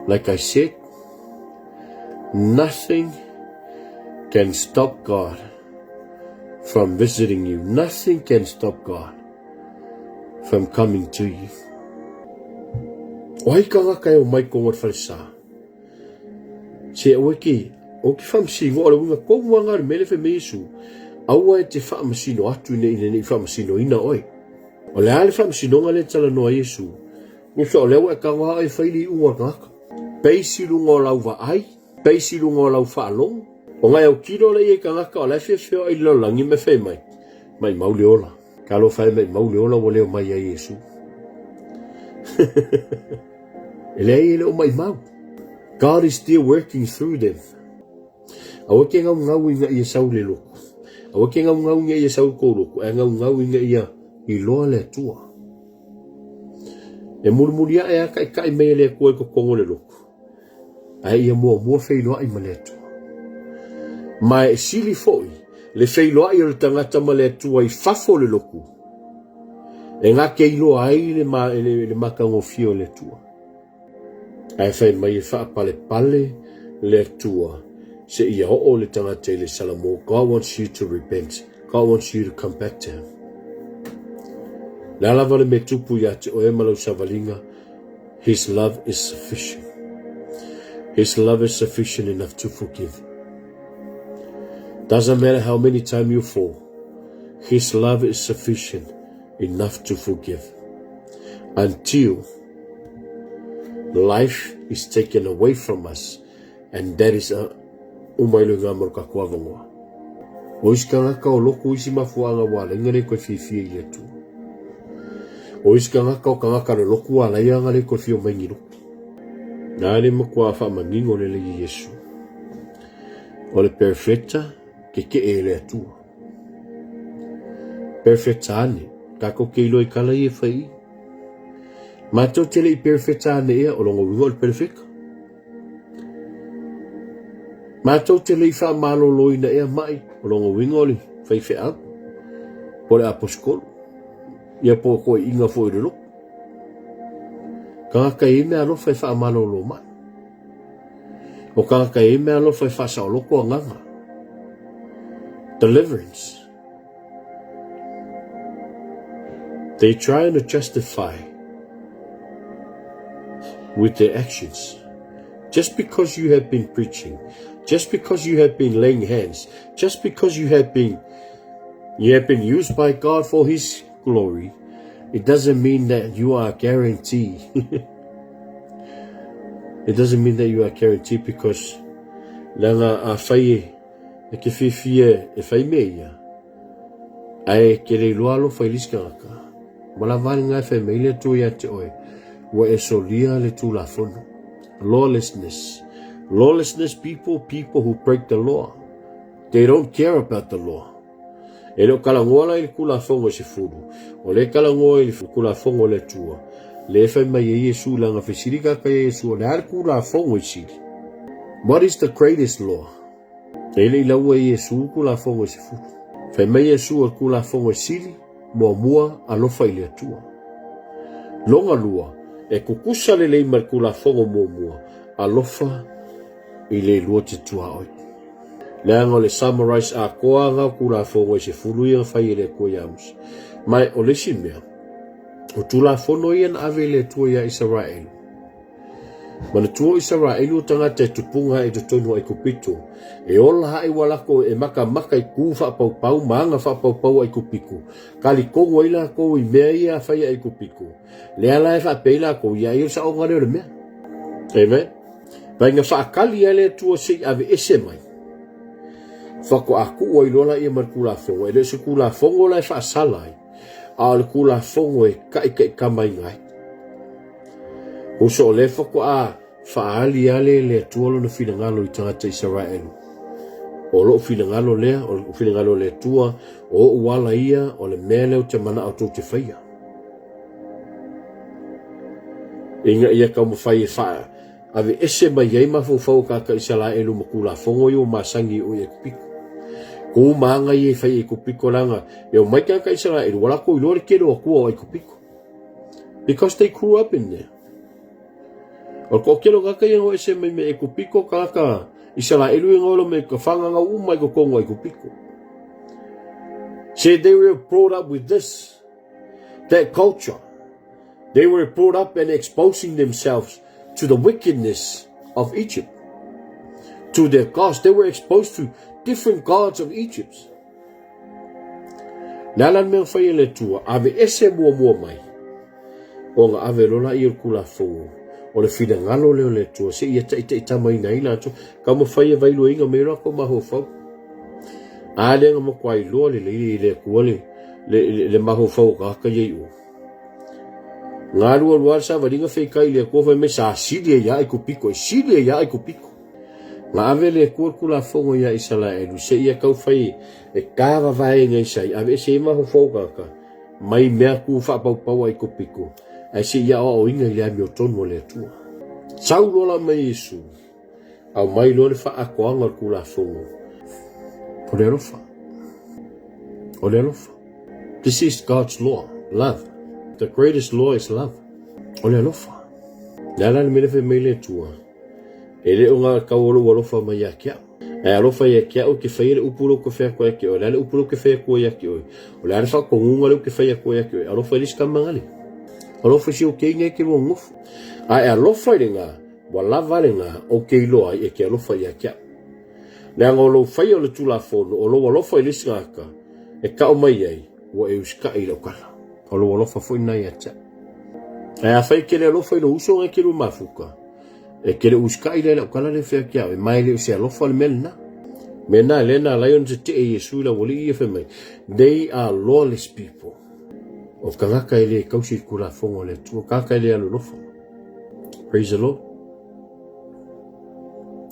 Like I said, nothing can stop God from visiting you. Nothing can stop God from coming to you. O ai tagata e omai tonu o le falesa? Se aua ke, o ke whaamasino, o le uiga tonu lava le mea lea fai mai Iesu, aua e te faamasino atu ina ina nei faamasinoina oe. O le a le faamasinoga lea e talanoa ai Iesu? Tusa o lea ua e tago lava oe e fai le iuga o le tagata. Peisi i luga o lau vaai, peisi i luga o lau faalogo. Ona e autilo lea i tagata o la e fia feoai i le lalolagi ma e fai mai, maimau le ola. Talofa e maimau le ola ua leo mai ai Iesu. E leai e le o maimau. God is still working through them. Aua ke ngaungau ina ia sau le lotu. Aua ke ngaungau ina ia sau le kou lotu. Ae ngaungau ina ia iloa le Atua. E mulimuli ae a taitai mai e le Atua i totonu o le lotu. Ae ia muamua feiloai ma le Atua. Ma e sili foi le feiloai o le tagata ma le Atua i fafo o le lotu, e gate iloa ai le, ma, le, le matagofie o le Atua. Ae fai mai e faapalepale le Atua seia oo le tagata i le salamo. God wants you to repent. God wants you to come back to him. Le a lava le mea tupu ia te oe ma lau savaliga, His love is sufficient. His love is sufficient enough to forgive. Doesn't matter how many times you fall, His love is sufficient enough to forgive. Until life is taken away from us, and that is a uma i le ngā maru ka kuavangoa. O isi tagata o loko isi mafuaaga ua ala ai le koe fiafia i le Atua. O isi tagata o tagata le loku ua ala ai aga le koe fia omai ni loku. Na le matua faamanino lelei e Iesu. O le perfecta kekeʻe e le Atua. Perfecta ane, tatou te iloa i kala ia e fai i. Matou te le i perfecta ane ea, o lona uiga o le perfecta. Matou te le i faamaloloina ea maʻi, o lona uiga o le faifeau, po o le aposetolo, ia po o toeaiina foi o le lotu. Tagata e i ai meaalofa e faamalolo mai. O tagata e i ai meaalofa e faasaoloto agaga. Deliverance. They trying to justify with their actions. Just because you have been preaching, just because you have been laying hands, just because you have been you have been used by God for his glory, it doesn't mean that you are guaranteed. it doesn't mean that you are guaranteed because leaga afai e E te fiafia e whai mea ia, ae e te le iloa alofa i le isi tagata, ua lava ai lena e fai mai le Atua ia te oe, ua e solia le Tulafono. Lawlessness. Lawlessness people, people who break the law. They don't care about the law. E le o talanoa la i le Tulafono e sefulu, o lea e talanoa i le Tulafono a le Atua, lea e fai mai ai Iesu, leaga fesili tagata ia Iesu, o le a le Tulafono e sili? What is the greatest law? E le i laua e Iesu Tulafono e sefulu. Fai mai Iesu o le Tulafono e sili, muamua, alofa i le Atua. Lona lua, e tutusa lelei ma le Tulafono muamua, alofa i le lua te tuaoi. Leaga o le summarize atoa lava o Tulafono e sefulu ia na fai e le Atua ia Mose. Ma o le isi mea, o Tulafono ia na ave e le Atua ia Isaraelu. Manatua o Isaraelu o tagata e tupuga ae i totonu o Aikupito, e ola ae ua lako e makamaka i ku faapaupau ma aga faapaupau a Aikupito, talitonu ai lakou i mea ia a fai a Aikupito, lea la e faapea ai lakou, ia ai o le saoga lea o le mea. Amen. Vaega faakali a le Atua se i aveese mai. Faatoa tuu ai loa laia ma le Tulafono. E le o se Tulafono la e faasala ai, a o le Tulafono e taitaitamaina ai. Uso o lea faatoa faaali ale le Atua lona finagalo i tagata Isaraelu. O lou finagalo lea, o le finagalo o le Atua, o ou ala ia, o le mea lea ou te manao tou te faia. Ina ia taumafai e faa aveese mai ai mafaufau o tagata Isaraelu ma Tulafono ia ua masani i o i Aikupito. Ku ma aga ia i fai i Aikupito leaga e omai tagata Isaraelu ua latou iloa le tele o atua o Aikupito. Because they grew up in there. O le toatele o tagata ia na o ese mai me Aikupito, tagata Isaraelu ia na ola mai ka whangangau uma i totonu o Aikupito. Said they were brought up with this, that culture. They were brought up and exposing themselves to the wickedness of Egypt, to their gods. They were exposed to different gods of Egypt. Le ala le mea fai e le Atua, ave ese muamua mai, ona ave loa laia o le Tulafono, o le finagalo lea o le Atua, se ia taitaitamaina ai latou, taumafai e vailuaina mai lo latou mafaufau. A lea na matua iloa lelei e le Atua le, le, le, le mafaufau o tagata ia i o. Galualua le savaliga feitai i le Atua fai mai sa sili ai ia Aikupito, e sili ai ia Aikupito. Na ave le Atua le Tulafono ia Isaraelu seia tau fai e tavavaega i sai, aveese ai mafaufau o tagata mai mea tu faapaupau a Aikupito, ae seia aoaoina i le amiotonu a le Atua. Sau loa la mai Iesu, aumai loa le faaatoaga o le Tulafono, o le alofa. O le alofa. This is God's law, love. The greatest law is love. O le alofa. Le a la le mea lea fai mai le Atua, E le o ngā kau o lou alofa mai ia te au. Ae alofa ia te au e te whaia le upu lou te whai atu ia te oe. Le a le upu lou te whai atu ia te oe. O le a le whakongunga lou te whai atu ia te oe. Alofa i le isi kama ngale. Alofa i si o keinga e te lua ngofu. Ae alofa i le ngā, ua lava le ngā o ke iloa ai e te alofa ia te au. Leaga o lou whaia o le Tulafono, o lou alofa i le isi ngaka, e tau mai ai, ua e usikai i lau tala. O lou alofa foi lena ia te au. Ae afai e te le alofa i lou uso ngai te lua mafuta, E te le usikai lea i lau tala lea fea ki a oe, ma e le o se alofa le mea lena. Mea na lea na alai ona tetee Iesu i le aualii ia fai mai, They are lawless people. O tagata e le tausi i le Tulafono a le Atua, tagata e le alolofa. Praise the Lord.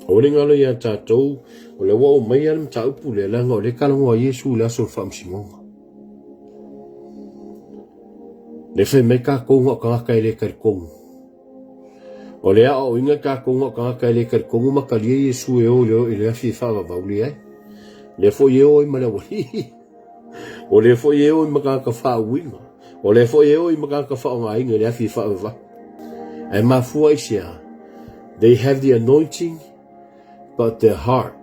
Aua ne i galo iā tatou, o lea ua oo mai lava le mataupu lea, leaga o lea e talanoa ai Iesu i le aso o le faamasinoga. Lea fai mai tatou na o tagata e le talitonu. O le aoaoina e tatou na o tagata e le talitonu ma talia Iesu e o i le afi e faavavau, leai. O lea foi e o ai ma le aualii. O lea foi e o ai ma tagata faauiga. O lea foi e o ai ma tagata faaaogaina i le afi e faavavau. Ae mafua aisea? They have the anointing But their heart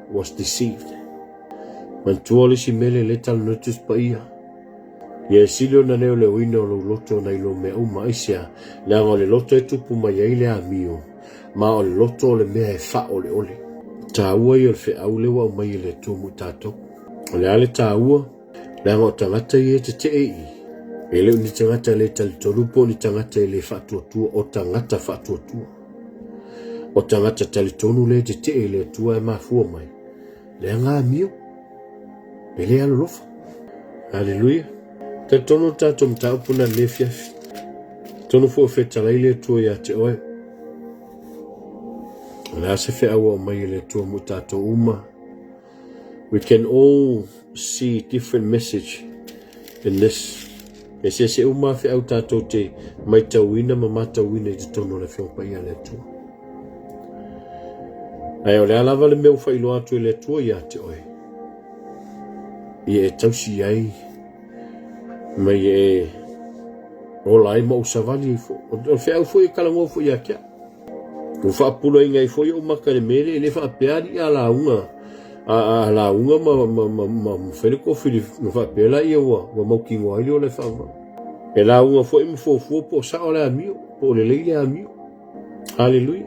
was deceived. Manatua le isi mele le talanoa Tusi Paia. Ia e sili ona leoleoina o lou loto nai lou mea uma, aisea, leaga o le loto e tupu mai ai le amio, ma o le loto o le mea e faaoleole. Taua ia o le feau lea ua aumai e le Atua mo i tatou. O le a le taua? Leaga o tagata ia e tetee i i, e le o ni tagata le talitonu po o ni tagata e le faatuatua, o tagata faatuatua. O tagata talitonu lea e tetee i le Atua e mafua mai, leaga amio, e le alolofa. Haleluia. Talitonu le tatou mataupu na lenei afiafi. Tonu foi o fetalai le Atua ia te oe. O le a se feau ua aumai e le Atua mo i tatou uma. We can all see different message in this. Eseese uma feau tatou te maitauina ma matauina i totonu o le Afioga Paia a le Atua. Ae o le a lava le mea ua faailoa atu e le Atua ia te oe, ia e tausi ai ma ia e ola ai ma ou savali ai foi. O le feau foi e talanoa foi ia te au. Ua faapulaina ai foi ou maka i le mea lea, e le faapea alii a lauga a lauga ma, ma, ma, ma, ma fai le kofi ma faapea laia ua, ua mautinoa ai le ola e faavavau. E lauga foi ma fuafua po o sao le amio, po o lelei le amio. Haleluia.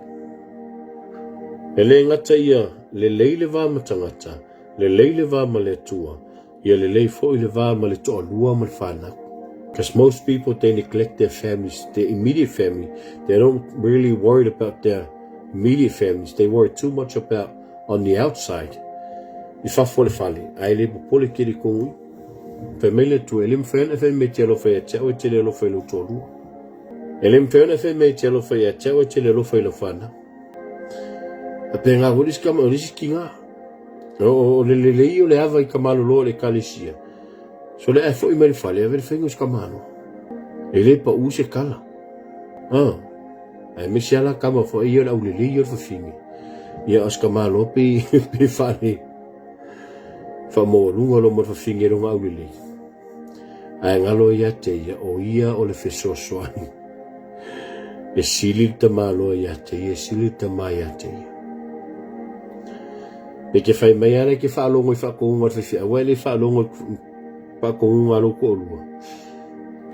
E le gata ia lelei le va ma tagata, lelei le va ma le Atua, ia lelei foi le va ma le toalua ma le fanau. Because most people, they neglect their families, their immediate family. They don't really worry about their immediate families. They worry too much about on the outside. I fafo le fale, ae le popole tele i tonu i. Fai mai le Atua, e le mafai ona e fai mea e te alofa ia te au, e te le alofa i lou toalua. E le mafai ona e fai mea e te alofa ia te au, e te le alofa i lau fanau. Faapena foi le isi tama, o le isi tiga. O le lelei o le ava i tamaloloa o le ekalesia. So le ae foi mai le fale, ave le faiga o se tamaloa. E le pau se tala. Ah. Aemaise lava la tama foi ia o le aulelei o le fafine. Ia o se tamaloa pe, pe faale faamaualuga lo ma le fafine i lona aulelei. Ae galo ia te ia, o ia o le fesoasoani. E sili le tamaloa ia te ia, e sili le tama ia te ia. Pe te fai mai ala ke faalogo i faatonuga a le faifeau, ae le faalogo i faatonuga a lou toalua.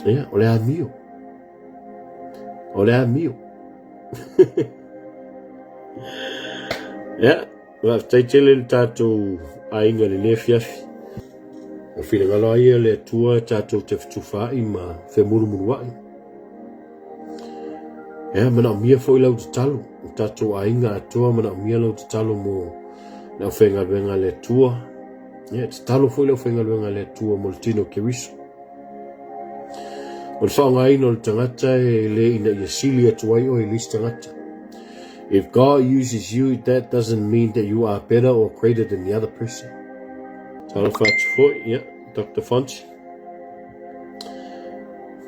Ia, o le amio. O le amio. Ia, faafetai tele le tatou aiga i lenei afiafi. O finagalo ai le Atua tatou te fetufaai ma femulumuluai. Ia, manaomia foi lau tatalo, o tatou aiga atoa manaomia lau tatalo mo le aufaigaluega a le Atua. Ia, tatalo foi le aufaigaluega a le Atua mo le tino o Keriso. O le faaaogaina o le tagata e le ina ia sili atu ai oe i le isi tagata. If God uses you, that doesn't mean that you are better or greater than the other person. Talofa atu foi, ia, Dr. Fonti.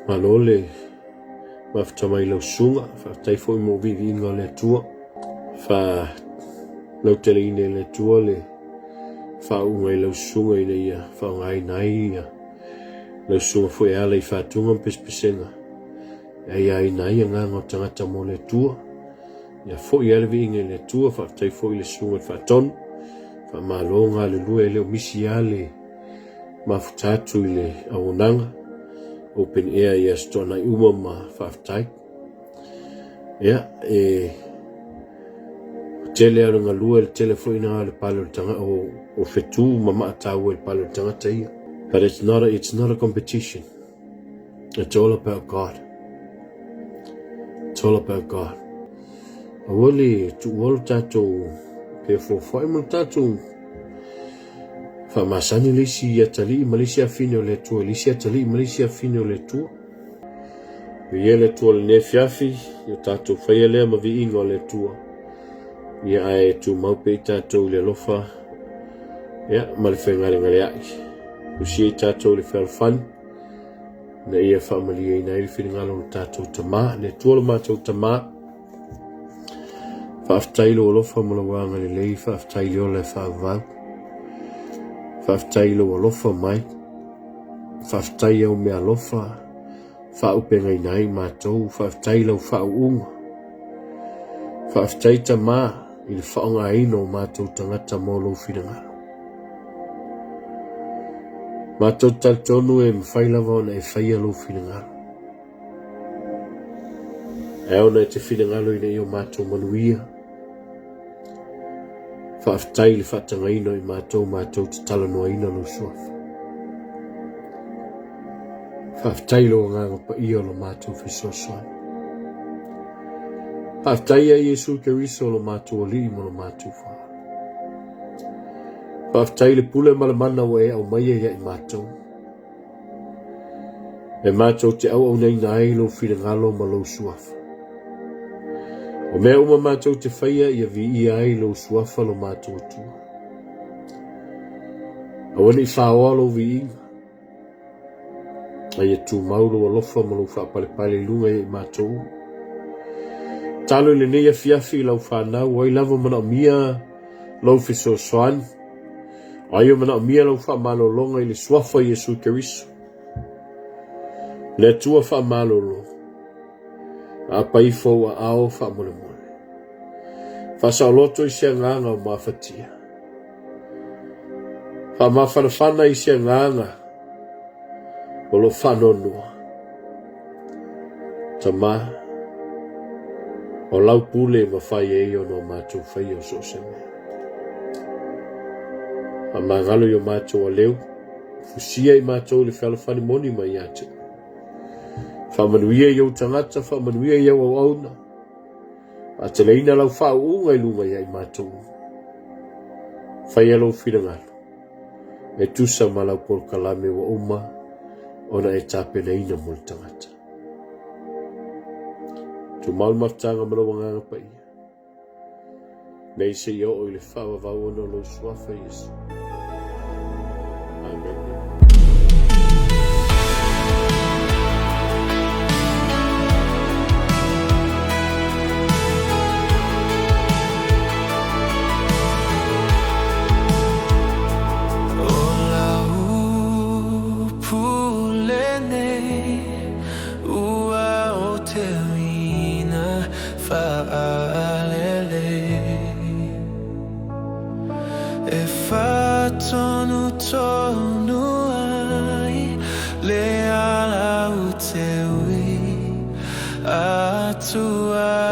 Malo le mafuta mai lau susuga, faafetai foi mo viiviiga o le Atua. Fa lauteleina e le Atua le faauuga i lau susuga ina ia faaaogaina ai ia lau susuga foi e ala i faatuga ma pesepesega e aiaina ai agaga o tagata mo le Atua. Ia foi ai le viiga i le Atua, faafetai foi i le susuga i le Faatonu. Faamalo galulue e le o misi lava le mafuta atu i le auaunaga open air i Aso Toonai uma ma faafetai. Ia, e tele lava le galue, le tele foi na o le pale o le tagata, o fetu ma maa taua i le pale o le tagata ia. But it's not a competition. It's all about God. It's all about God. Aua le tuua lo tatou fefofoai ma lo tatou faamasani le isi atalii ma le isi afine o le Atua, le isi atalii ma le isi afine o le Atua. Viia le Atua i lenei afiafi, ia tatou faia lea ma viiga o le Atua. Ia ae tumau pea i tatou i le alofa ia, ma le fegalegaleai. Usia i tatou i le fealofani, ina ia faamalieina ai le finagalo o le tatou Tama, le Atua lo matou Tama. Faafetai i lou alofa ma lou agalelei, faafetai i le ola e faavavau. Faafetai i lou alofa mai. Faafetai i au meaalofa faaupegaina ai matou. Faafetai i lau faauuga. Faafetai Tama i le faaaogaina o matou tagata mo lou finagalo. Matou talitonu e mafai lava ona e faia lou finagalo. Ae ona e te finagalo ina ia o matou manuia. Faafetai i le faatagaina o i matou matou te talanoaina lou suafa. Faafetai i lou agaga paia o lo matou fesoasoani. Faafetai ia Iesu Keriso lo matou Alii ma lo matou Faaola. Faafetai i le pule ma le mana ua e aumaia ia i matou. E matou te auaunaina ai lou finagalo ma lou suafa. O mea uma matou te faia ia viia ai lou suafa lo matou Atua. Aua ne i faoa lou viiga, a ia tumau lou alofa ma lou faapalepale i luga ia i matou uma. Talo i lenei afiafi i lau fanau, ai lava manaomia lou fesoasoani, Ai o manaomia lau faamalologa i le suafa o Iesu Keriso. Le Atua faamalolo, aapa ifo ou aao faamolemole. Faasaoloto i se agaga o mafatia. Faamafanafana i se agaga o lo o faanoanoa. Tama, O lau pule e mafai ai ona o matou faia o so o se mea. Faamagalo i o matou aleu, fusia i matou i le fealofani moni mai ia te oe. Faamanuia i ou tagata, faamanuia i au auauna, faateleina lau faauuga i luga ia i matou uma. Faia lou finagalo e tusa ma lau polokalame ua uma ona e tapenaina mo le tagata. Tumau le mafutaga ma lou agaga paia. Nei seia oo i le faavavau ona o lou suafa Iesu. Amene. O lau pule nei ua o te uina faalele E faatonutonu ai le ala ou te ui atu ai.